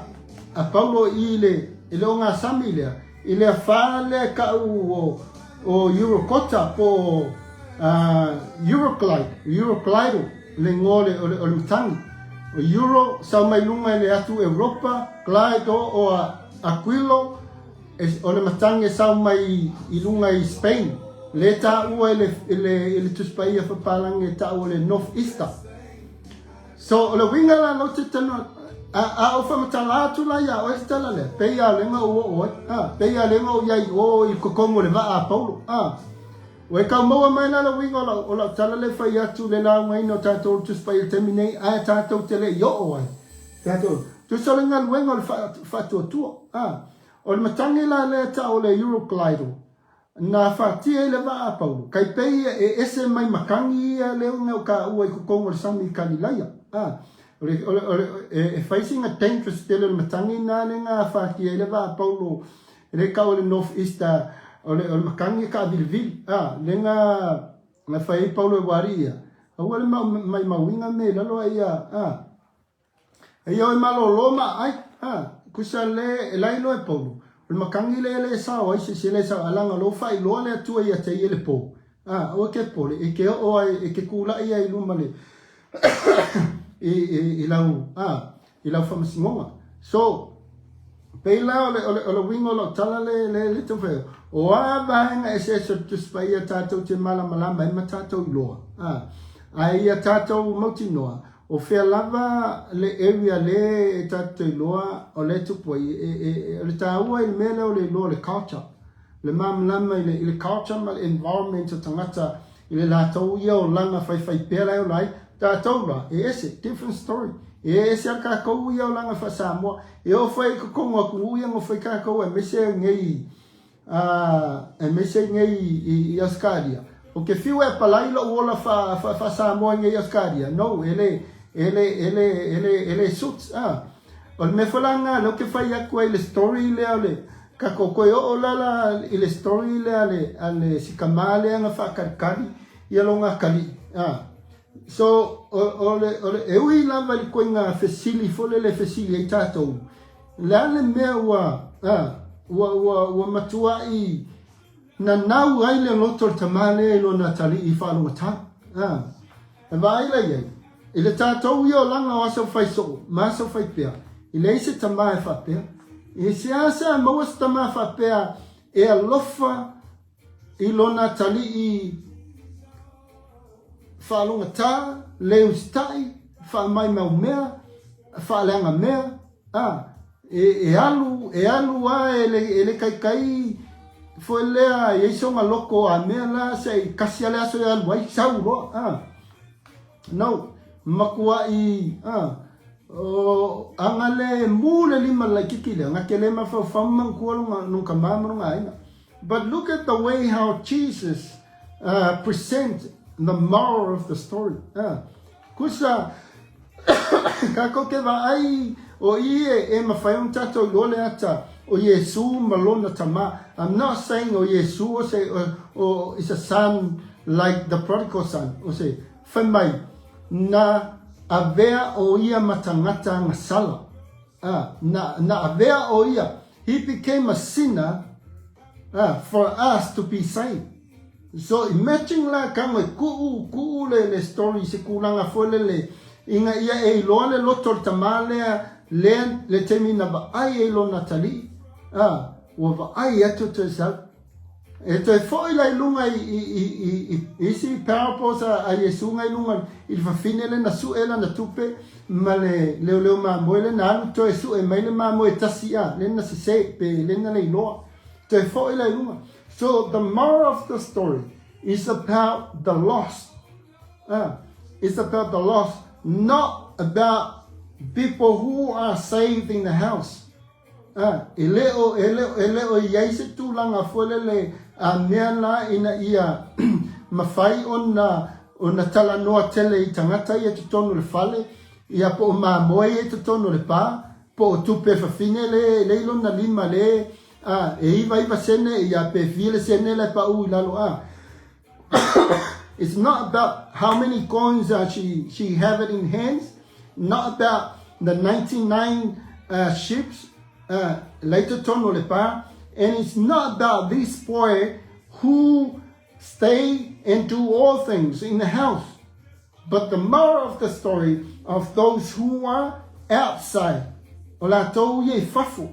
a Paulo i le i le o ngā sami lea i le whā lea ka'u o o Eurokota po o Euroclide Euroclidal le ingoa o le o le o le matagi o Euro sau mai luga i le atu Europa Clyde o o Aquilo O le matagi e sau mai i luga i Spain, lea e taua i le, i le, i le Tusi Paia Faapalagi e taua le North Easter. So, o le uiga la lou te tano, A, a ou faamatala atu la iā oe se tala lea, pei lava o lea na ou oo ai, a, pei lava o lea na ou i ai i o i totonu o le vaa a Paulo, a. Ua e tau maua mai la le uiga o lau, o lau tala lea e fai atu le laugaina o tatou o le Tusi Paia i le taimi nei, ae tatou te le i oo ai. Tatou, tusa o le galuega o le faatuatua, a. O le matagi la lea e tau o le Euroclydon, Na afatia ai le vaa a Paulo, kai pei ia e ese mai matagi ia lea na ou taua i totonu o le sami i Kalilaia. A, o le, o le, o le, e, e fai sina dangerous tele o le matagi na lea na afatia ai le vaa a Paulo e le tau o le North East, a, o le, o le matagi e taavilivili. A, lea na, na fai ai Paulo e ua alii ia, aua le mau, maimauina mea i lalo a ia, a, Eia oi malolo ma aai, a, kusa le e lai loa e Paulo, o le matagi le le sao ai se isi e le sao alaga lou faailoa le Atua ia te ia le po, a, aua ke pole, e ke oo ai, e ke kulaʻi ai i luma le, i, i, i lau, a, i lau faamasinoga. So, pei la o le, o le, o le uiga o lau tala le, le, le taumafai atu, o a vaega eseese o le Tusi Paia tatou te malamalama ai ma tatou iloa, a, ae ia tatou mautinoa, O fea lava le area le e tatou te iloa o lea e tupu ai, e, e, e, o le taua i le mea lea o le iloa o le culture, le malamalama i le, i le culture ma le environment o tagata i le latou ia olaga faifaipea la e ola ai. Tatou la, e ese, different story. E ese a tatou ia olaga faa-Samoa. E oo foi i totonu o atunuu ia nofo ai tatou aemaise nei aemaise nei i Ausetalia, ou te fiu e apalai lou ola faa-Samoa i nei Ausetalia, no, e le, e le, e le, e le, e le suits, a. O le mea foi la lena lea ou te fai atu ai i le story lea o le, tatou toe oo la la i le story lea a le, a le si tama lea na faatalitali ia lona atalii, a. So, o, o le, o le, e ui lava i le ituaiga fesili foi lele e fesili ai tatou, O le a le mea ua, a, ua, ua, ua matuaʻi nanau ai le loto o le tama lea i lona atalii faalogotā? A, e vaai la i ai, i le tatou ia olaga o aso fai soo ma aso fai pea, e leai se tama e faapea. E seasea maua se tama faapea e alofa i lona atalii faalogatā, le usitai, faamaimau mea, faaleaga mea, a, e, e alu, e alu a e le, e le kaikai foi lea i ai sona loko a mea la se i kasi a le aso e alu ai, sau loa, a. No, matuaʻi, a, o, aga le mu le lima laititi lea, na te le mafaufau manatua lona, lona tama ma lona aiga. But look at the way how Jesus uh, present the moral of the story. Uh, kusa, kākou te vaai o i e, e mawhai ona tātou iloa le ata o Iesu ma lona tama. I'm not saying o Iesu o se, o, o, is a son like the prodigal son. O se, whai mai, na avea o ia matangata ngasala. Ah, na, na avea o ia. He became a sinner ah, for us to be saved. So imagine la ka ngoi kuʻu, kuʻu le, le story se kūlanga foi lele ina ia e iloa le loto o le tamā lea, lea le taimi na vaai ai lona atalii, ah, ua vaai atu toe sau. E toe foi la i luga i, i, i, i, i isi parables a, a Iesu nga i luga i le fafine le na sue lana tupe ma le leoleo mamoe le na alu toe sue mai le mamoe tasi a le na sese pe le na le iloa. Toe foi la i luga. So the moral of the story is about the lost. It's about the lost, not about people who are saved in the house. A, e le o, e le, e le o i ai se tulaga foi lele a mea la ina ia mafai ona, ona talanoa tele i tagata ia i totonu o le fale, ia po o mamoe ia i totonu o le pa, po o tupe fafine le, le i lona lima le, a, e 99 sene, ia pe fia le sene la e paʻu i lalo, a. It's not about how many coins uh, she, she have it in hands, not about the 99 uh, ships uh, later totonu o le pa, and it's not about this boy who stay and do all things in the house. But the moral of the story of those who are outside, o latou ia i fafo,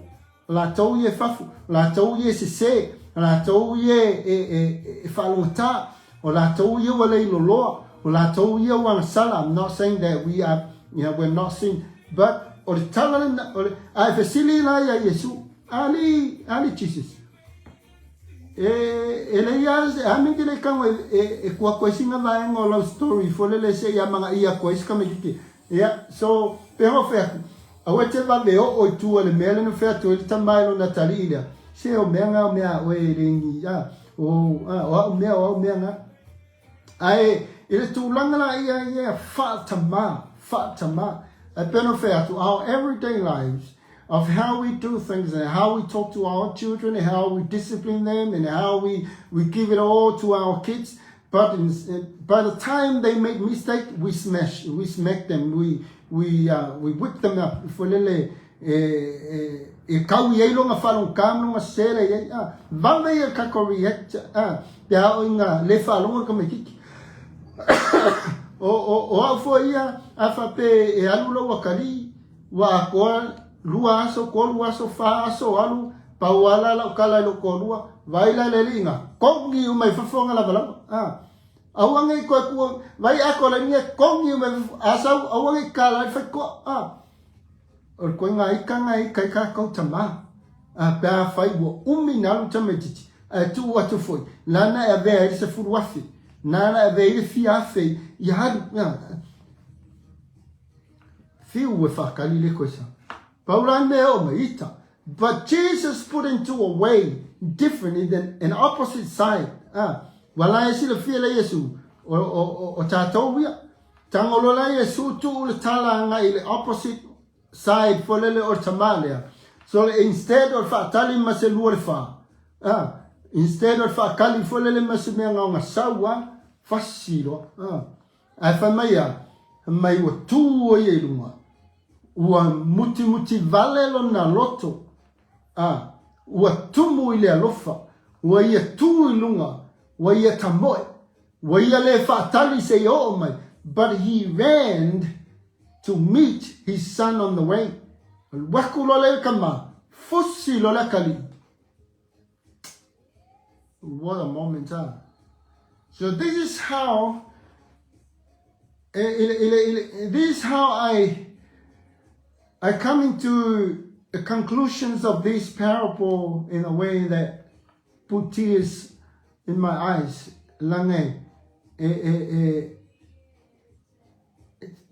O latou ia e fafo, o latou ia e sesē, o latou ia e, e, e faalogotā, o latou ia ua leiloloa, o latou ia ua agasala. I'm not saying that we are, you know, we're not sin, but O le tala lena, o le, a e fesili la ia Iesu, Ali, Ali Jesus. E, e le ia, e ame te le kango e, e, e kua koe singa vaenga o lau story fo le le se ia manga ia koe si kame kite. Ia, so, pe ho fe aku. Aua te vave o o i tua le mea le no fe atu e le tama e lona tali i lea. Se o mea nga o mea o e le ngi, a, o, a, o au mea o au mea nga. Ae i le tulaga la ia ia faatamā, faatamā. Ae pei ona fai atu, our everyday lives of how we do things and how we talk to our children and how we discipline them and how we, we give it all to our kids. But in, by the time they make mistake, we smash, we smack them, we, we, uh, we whip them up. Folele, e, e, e kau i ai longa whalongka ma longa sele i ai. Ah, vave ia kako react, ah, Te ao i ngā le wharonga ka me kiki. O, o, o au fo ia, a whape e alu lau akali, wa akoa lua aso, kolu aso, wha aso alu, pau ala lau kala i lo kolua, vai la le liinga, kongi u mai fafonga lava lava. Ah. Aua ngai koe kua, vai ako la inga, kongi u mai fafonga, asau, aua ngai kala i whai koa. Ah. O le koe ngā ika ngā ika i kā kau tamā. A pe a whai ua umi nā alu tamaitiiti, ae tuu atu foi, nāna e avea ai le 10,000, nāna e avea ai le fia afe i alu. Whiu e whakali le koe sa. Pau la mea o mai ita. But Jesus put into a way different in the, an opposite side. Ah, wala e sila fia le Yesu o, o, o, o tātou ia. Tangolo la Yesu tuu le tala anga i le opposite side folele o le tamā lea. So instead o le faatali ma se lua le whā. Ah, instead o le faakali folele ma se mea ngaonga sau a, fasi loa. Ah. Ae fai mai a, mai ua tū o ia i lunga. Ua mutimuti vale lona loto. Ah, ua tumu i le alofa. Ua ia tū i lunga. Ua ia tamoe. Ua ia le faatali se i oo mai, but he ran to meet his son on the way. Alu aku loa le kama, fusi loa le akalii. What a moment, huh? So this is how this is how I I come into the conclusions of this parable in a way that put tears in my eyes. Lange, e, e, e,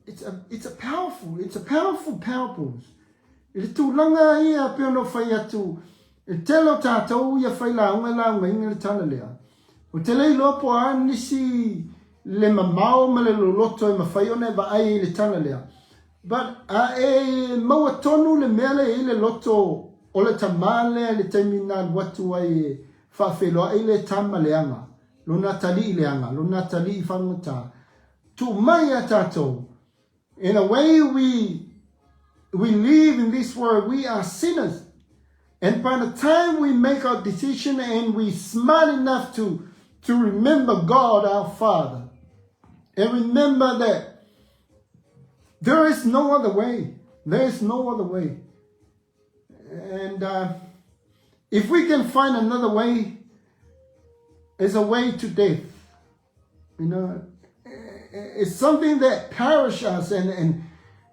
it's, a, it's a powerful, it's a powerful parables. I le tulaga ia pe ono whai atu, e tele o tātou ia whai launga launga inga le tala lea. O te lei loa po a nisi le mamao ma le loloto e mawhai ona e vaai i le tala lea. But a e maua tonu le mea lea i le loto o le tamā lea i le taimi na alu atu ai e faafeiloai le tama leaga, lona atalii leaga, lona atalii fagota. Tuu mai a tatou. In a way we we live in this world, we are sinners. And by the time we make our decision and we smart enough to, to remember God our Father, and remember that There is no other way. There is no other way. And uh, if we can find another way, it's a way to death. You know, it's something that perish us and, and,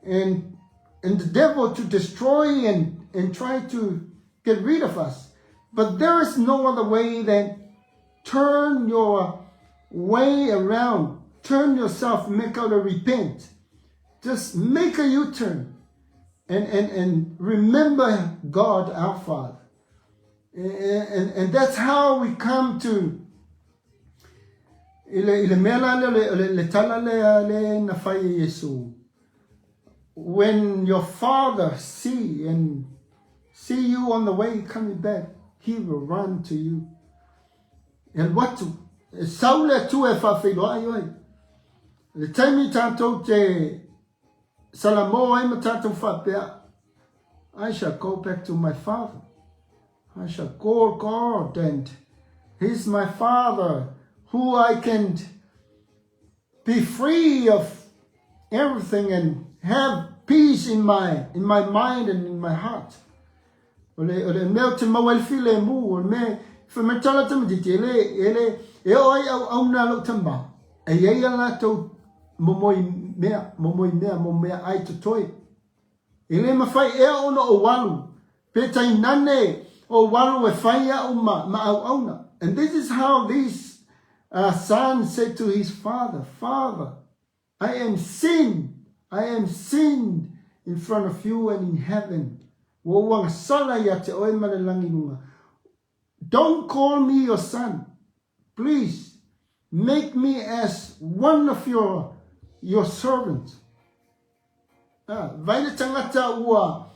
and, and the devil to destroy and, and try to get rid of us. But there is no other way than turn your way around. Turn yourself, make out a repent. Just make a U-turn and, and, and remember God our Father. And, and, and that's how we come to i le, i le mea la le, le, le tala lea le na fai e Iesu. When your father see and see you on the way coming back, he will run to you. E alu atu, e sau le Atua e faafeiloai oe. Le taimi tātou te salamo ai ma tātou faapea, I shall go back to my father. I shall call God and he's my father who I can be free of everything and have peace in my, in my mind and in my heart. O le, o le mea o te maua ai le filemu, o le mea, fai mai tala tamaitiiti, e le, e le, e oo ai auauna a lou tama, e i ai a latou momoi mea, momoi mea, mo mea ai totoe. E le mafai ea ona ou alu, pe tainane ou alu e fai au ma, ma auauna. And this is how this uh, son said to his father, Father, I am sinned, I am sinned in front of you and in heaven. Ua ou agasala ia te oe ma le lagi luga. Don't call me your son. Please, make me as one of your, your servants. Ah, vai le tangata ua,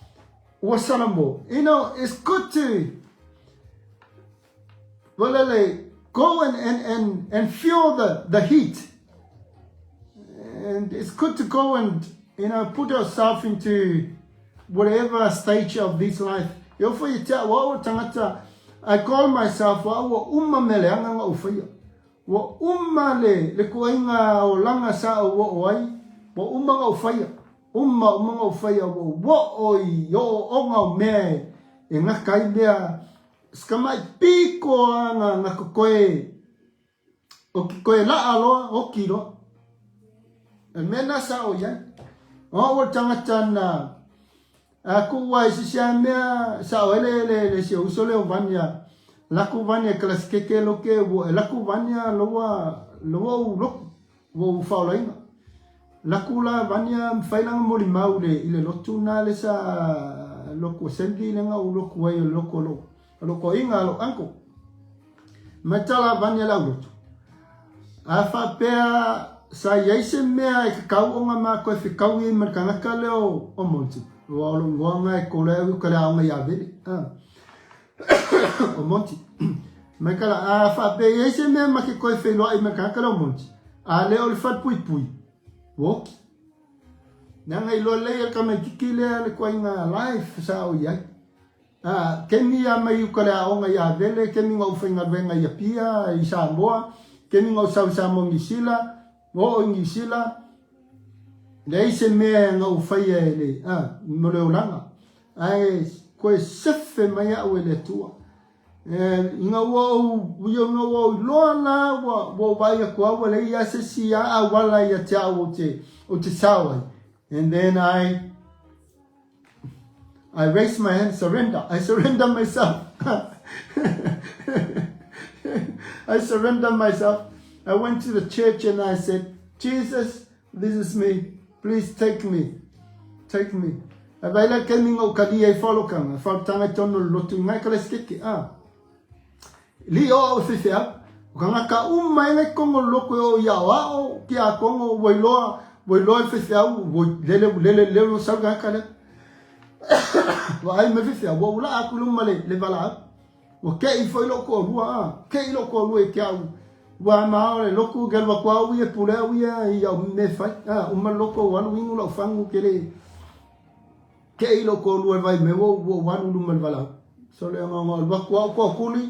ua salamo. You know, it's good to, well, go and, and, and, and feel the, the heat. And it's good to go and, you know, put yourself into whatever stage of this life. E ofo i te au au tangata, I call myself, wa ua uma me le anga nga uwhaia. Ua uma le, le kuainga o langa sa o o ai, ua uma nga uwhaia. Uma, uma nga uwhaia, ua ua o i o o nga o mea e, e ngaka ai mea, skamai piko a nga, nga kokoe, O ke koe laa loa, oki loa. E mea na sa o iai. O ua tangata na a ku wa i sisi a mea sa o ele ele ele si o uso leo vania. Laku vania kala keke lo ke wo e laku vania loa loa u loku wo u faolainga. Laku la vania mfailanga moli mau le i le lotu na le sa loku assembly le nga u loku ai o loku lo loko inga lo uncle. Matala vania lau lotu. A faapea sa i ai se mea e kakau onga ma koe fekau i ma le kangaka lea o, o Monty. Ua o lou igoa nga e kole au i ka le aoga ia Vele. Ah. o Monty. Mai kala, a faapea i ai se mea ma ke koe feiloai ma le kangaka lea o Monty. A le o le falepuipui. Ua oki. Leaga iloa lelei e le tamaititi lea le koaiga life sa o i ai. Ā, kemi a mai uka le aoga i Avele, kemi nga ou faigaluega i Apia, i Samoa, kemi nga ou sau i Samoa Niu Sila, oo i Niu Sila, leai se mea nga ou faia e le, ā, mo le olaga. Ae koe sefe mai au e le Atua. E, ina ua ou, ina ua ou iloa la, ua, ua ou vaai atu au, ua leai lava se isi a auala ia te au ou te, ou te sao ai. And then I, I raise my hand, surrender. I surrender myself. I surrender myself. I went to the church and I said, Jesus, this is me. Please take me. Take me. A vai la kemi ngau kali ai whalokanga, whalotanga i tono lotu ngai kala skeke. Ah. Li o au whiwhi au. O ka ngaka uma e ngai kongo loko e o i ao ao, ki a kongo, wai loa, wai loa i whiwhi au, wai lele, lele, lele, o sau ngaka le. Wa ai me whiwhi au, wa ula aku luma le, le vala au. Wa ke i whai loko o rua, a, ke i loko o rua i ke au. Wa ma o le loku, ke lua kua au ia, pule au ia, i au me whai, a, uma loko o alu ingu lau whangu ke le, Ke i loko o lua vai me wo wo walu luma le valau. So le nga nga lua kua ko kuli.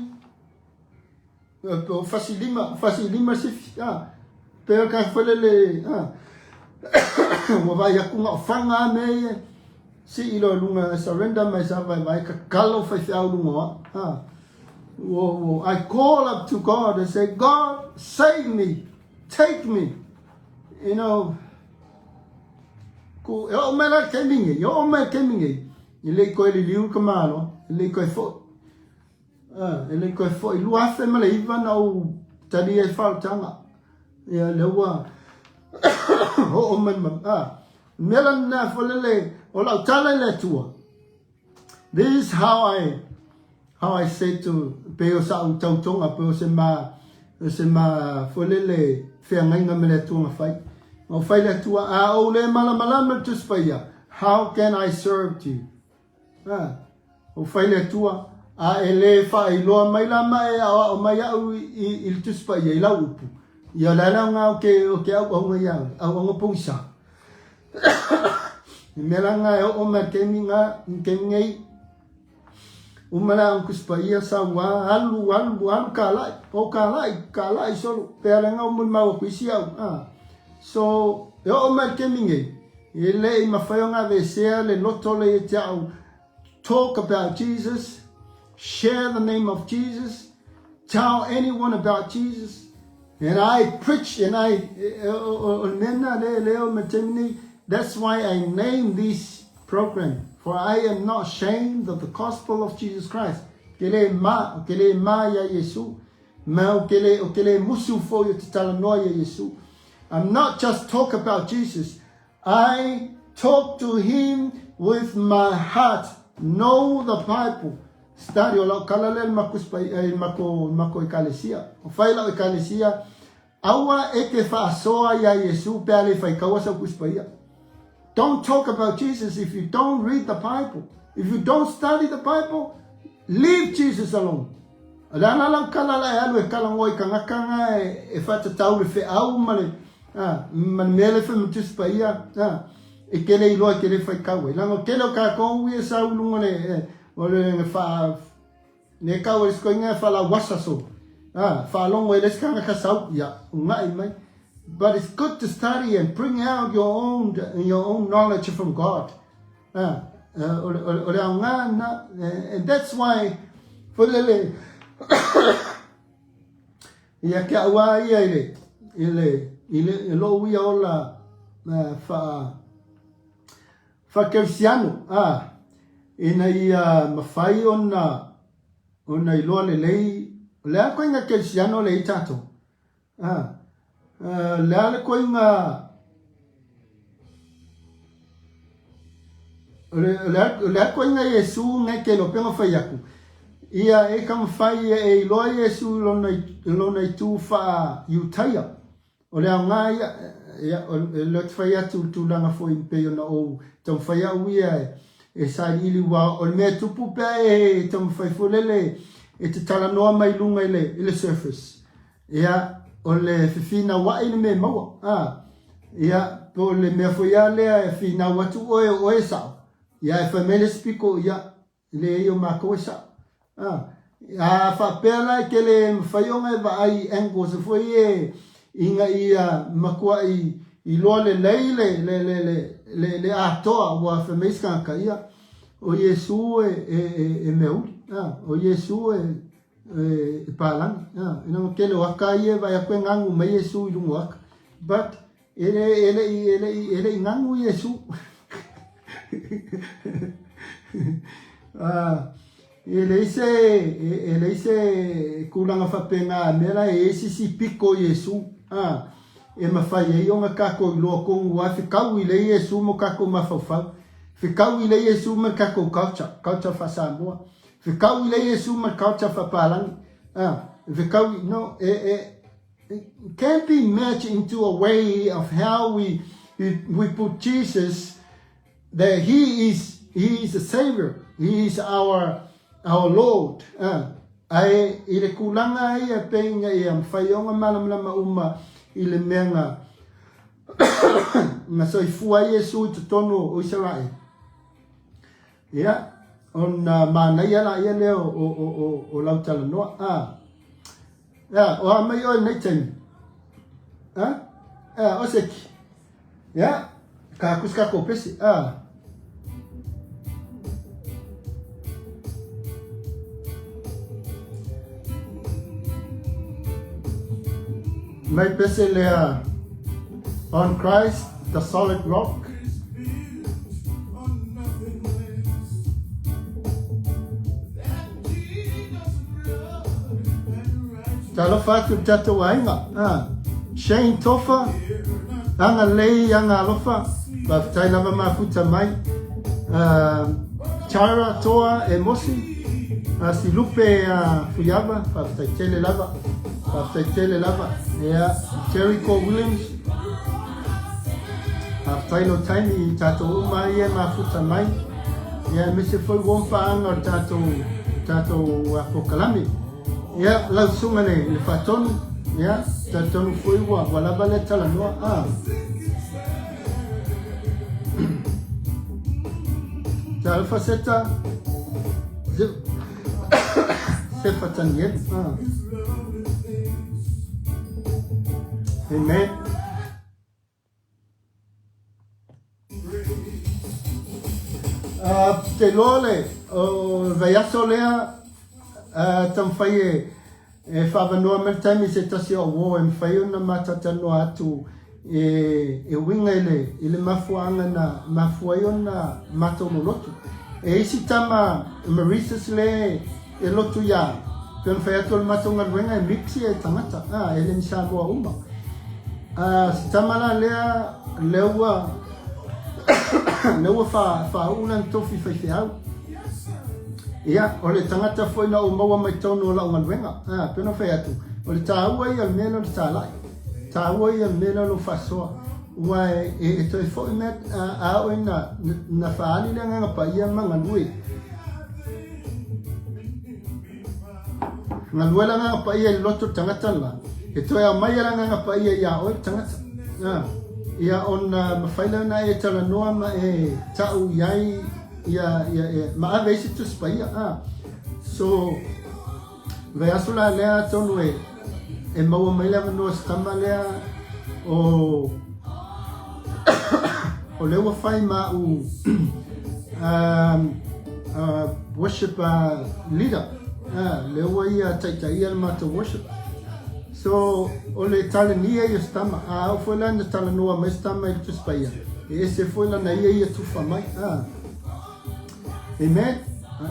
O fasi lima, fasi lima sifi. Ah. Pe ka fele le ah. Ua vai aku nga fanga me ye. Si ilo lunga surrender myself vai vai ka kalo fai fe au lunga. Ah. Wo wo I call up to God and say God save me. Take me. You know, Ku, e oo mai la le taimi nei, e oo mai le taimi nei, e le i toe liliu ka Malo, e le i toe fo'i. Ah, e le i toe fo'i. 2009 na ou tali ai faautaga. Ia, lea ua oo mai ma, ah, mea la lena foi lele, o lau tala i le Atua. This is how I how I said to pei o sa'u tautoga pei o se ma o se ma foi lele feagaiga ma le Atua na fai. Na ou fai le Atua, a ou le malamalama le Tusi Paia, how can I serve you? Ah, ou fai le Atua, a e le faailoa mai la ma e aoao mai au i, i, i le Tusi Paia, i lau upu. Ia o le ala lena o ke, o ke auaunga ia au, auaunga pogisa. I mea la nga e oo mai le taimi nga, i taimi nei, uma la ang kuspa ia sa ua alu alu alu kalai o kalai kalai solo pe ala nga umul mau aku isi au ah. So e oo mai le taimi nei, e le i mafai ona aveesea le loto le ia te au talk about Jesus, share the name of Jesus, tell anyone about Jesus. And I preach and I o le mea lena lea o me taimi nei, that's why I name this program. For I am not ashamed of the gospel of Jesus Christ. Ke le ma, o ke le ma ia Iesu. Ma o ke le, o ke le musu fo i o te talanoa ia Iesu. I'm not just talk about Jesus. I talk to him with my heart. Know the Bible. Study o lau kala le mako spai eh, mako mako ekalesia. O fai lau ekalesia aua e te faasoa ia Iesu pe a le faikaua sau Tusi Paia. Don't talk about Jesus if you don't read the Bible. If you don't study the Bible, leave Jesus alone. O le a la lau kala la e alu e kalagoa i kagaka ga e faatatau le feau ma le, a, ma le mea lea e fai ma Tusi Paia, a, e te le iloa e te le faitau ai. Leaga o le tele o tatou ia e sau i luga o le, o le faa, le tau o le isi e faalauasa so, a, faalogo e le isi tagata sau, ia, uga'i mai. But it's good to study and bring out your own, your own knowledge from God. A, o, le, o le aoga na, and that's why, foi lele, ia ke au a ia i le, i le, i le, i lou ia ola faa, faakerisiano, a, ina ia mafai ona, ona iloa lelei, o le a koiga kerisiano le i tatou, a, le a le koiga, o le, o le, o le a koiga Iesu ngai ke lo penga fai aku, ia e ka mawhai e iloa Iesu lona, lona i tū wha Iutaia. O le aoga ia, ia, e le te fai atu le tulaga foi pei ona ou taumafai au ia e sailiili aua o le mea e tupu pea e taumafai foi lele e te talanoa mai luga i le, i le surface. Ia, o le fefinauai le mea e maua. A, ia, po o le mea foi a lea e finau atu oe o oe e sao. Ia, e fai mai le isi piko, ia, Leai o matou e sao. A, a faapea la e te le mafai ona e vaai i angles foi e ina ia matuai iloa lelei le, le, le, le, le, le atoa ua fai mai isi tagata, ia, o Iesu e, e, e, e meauli, a, o Iesu e, e, e palagi, a, ina o tele o aka ia e vaai atu e ganu mai Iesu i luga o aka. But, E le, e le i, e le i, e le i ganu Iesu. Ah, e leai se, e, e leai se tulaga faapena mea la e i ai se isi piko o Iesu, ah, e mafai ai ona tatou iloa tonu lava fetau i le Iesu ma o tatou mafaufau. Fetau i le Iesu ma le tatou culture, culture faa-Samoa. Fetau i le Iesu ma le culture faa-Palagi. Ah, fetau i, no, e, e, It can be matched into a way of how we, we, we put Jesus, that he is, he is the Savior, he is our, our Lord. Ae i le tulaga ia pei ina ia mafai ona malamalama uma i le mea na, na soifua ai Iesu i totonu o Isaraele. Ia, ona manaia laia lea o, o, o, o, o lau talanoa. Ah. Ia, o a mai oe nei taimi? Ha? Ia, o seki. Ia, ka kus ka ko pese. Ah. Mai pese lea On Christ, the solid rock. Talofa atu le tatou aiga. Ah. Shane Tofa, anga lei, anga alofa, faafetai lava mafuta mai. Uh, Tyra Toa e Mosi, uh, Silupe uh, Fuiava, faafetai tele lava. Faafetai tele lava. Yeah. Jericho Williams, faafetai lo taimi i tatou uma ia e mafuta mai. Ia, aemaise foi ua whaanga o le tatou, tatou polokalame. Ia, lau susuga le, le faatonu, ia, talitonu foi ua, ua lava lea talanoa. Ah. Talofa Seta, Sefa Tanielu. Ah. Amen. Uh, te loa le, o le vaiaso lea, uh, taumafai e, e whaavanoa mai le taimi se tasi o uo e mawhai ona mātatanoa atu E, e uiga i le, i le mafuaaga na mafua ai ona matou lolotu. E isi tama Mauritius le e lotu ia au, pei ona fai atu o le matou galuega e mix e tagata, a, e le ni Samoa uma. A, si tama la lea, lea ua, lea ua fa, faauu lana tofi faifeau. Ia, o le tagata foi na ou maua mai totonu o lau galuega, a, pei ona fai atu, o le taua ia o le mea lea o le talai. Taua ia mea lea o lou faasoa, ua e toe foi mea a oo ina na faaali le Agaga Paia ma galue. Galue le Agaga Paia i le loto o le tagata la, e toe aumai e le Agaga Paia ia oe le tagata. Ia ona mafai lea ona e talanoa ma e tau i ai ia, ia, ia, ma ave ai se Tusi Paia. So, Vaiaso la lea atonu e e maua mai le avanoa se tama lea o o lea ua fai ma au worship leader lea ua ia taitaia le matou worship. So o le talenia ia o se tama, a oo foi la ina talanoa mai se tama i le Tusi Paia, e ese foi lana ia ia tufa mai. Amen.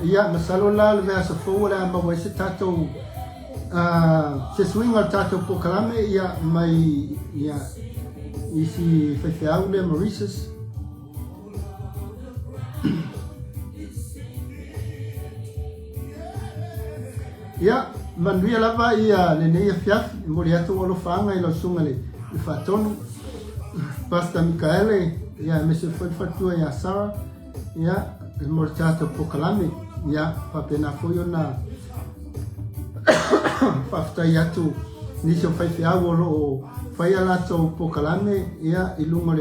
Ia, masalo la o le vaiaso fou o le a maua ai se tatou se suiga o le tatou polokalame ia mai ia isi faifeau lea Mauritius. Ia, manuia lava ia lenei afiafi, e momoli atu ou alofaaga i lau susuga i le Faatonu, Pastor Mikaele, ia aemaise foi le faletua ia Sarah. Ia, e mo le tatou polokalame, ia, faapena foi ona faafetai atu nisi o faifeau o lo o fai a latou polokalame, ia, i luga o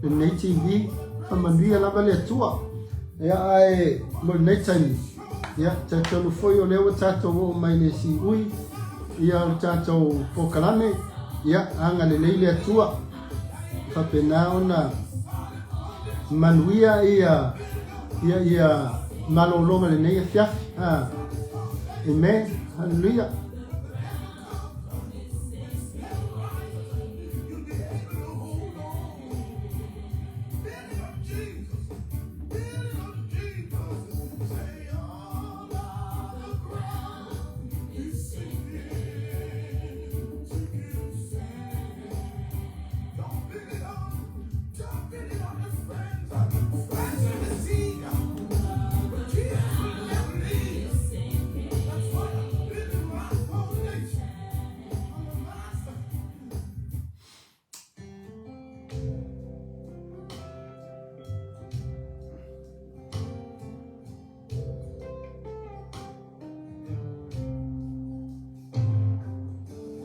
lenei TV, faamanuia lava le Atua. Ia, ae mo lenei taimi, ia, talitonu foi o lea ua tatou oo mai le siui, ia, o le tatou polokalame, ia, agalelei le Atua. Faapena ona manuia ia ia ia malologa lenei afiafi. Ah. Amen. Hallelujah.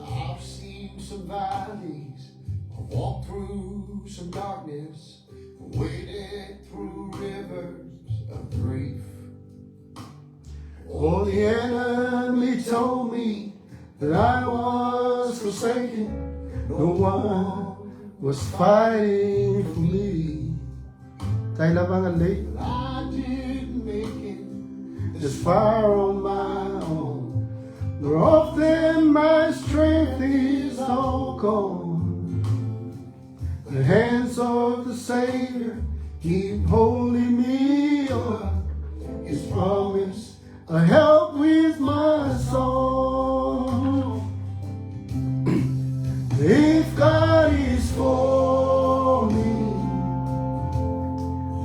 I've seen some valleys, I've walked through some darkness, waded through rivers of grief.
Oh, the enemy told me that I was forsaken. No one was fighting for me. Tai lava lei.
I didn't make it
this far on my own. Nor often my strength is all gone. The hands of the Savior keep holding me up. His promise a help with my soul. If God is for me,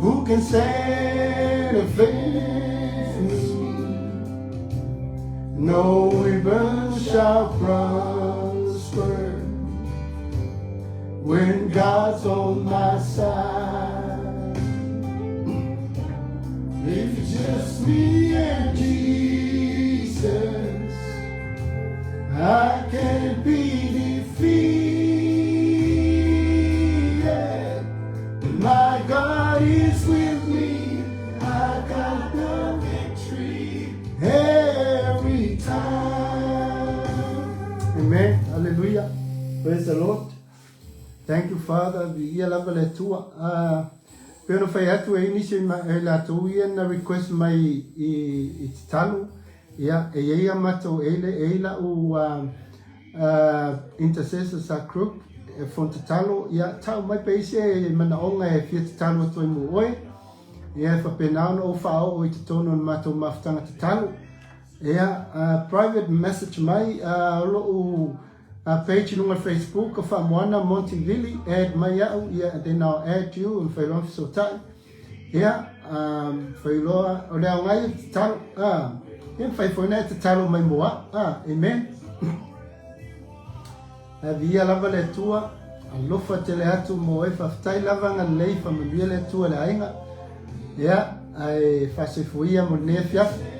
who can stand against me? No weapon shall prosper when God's on my side. If it's just me and Jesus, I can't be defeated. My God is with me. I got the victory every time. Amen. Hallelujah. Praise the Lord. Thank you, Father. Viia lava le Atua. Ah, pei ona fai atu e nisi e latou ia na request mai i, i tatalo. Ia, e i ai a matou, e i, e i lau intercessors a group. phone tatalo, ia tau mai pe i ai se manaoga e fia tatalo atu ai mo oe. Ia e faapena ona ou faaoo i totonu o le matou mafutaga tatalo. Ia, private message mai o lou page i luga o le Facebook, Faamoana Monty Vili, add mai au, ia and then I'll add you, e mafai loa ona fesootai. Ia, mafai loa, o le aoga ia tatalo, ia mafai foi ona e tatalo mai mo au, amen. Ae viia lava le Atua, alofa tele atu mo oe, faafetai lava agalelei, faamanuia le Atua i le aiga. Ia, ae faasoifua ia mo lenei afiafi.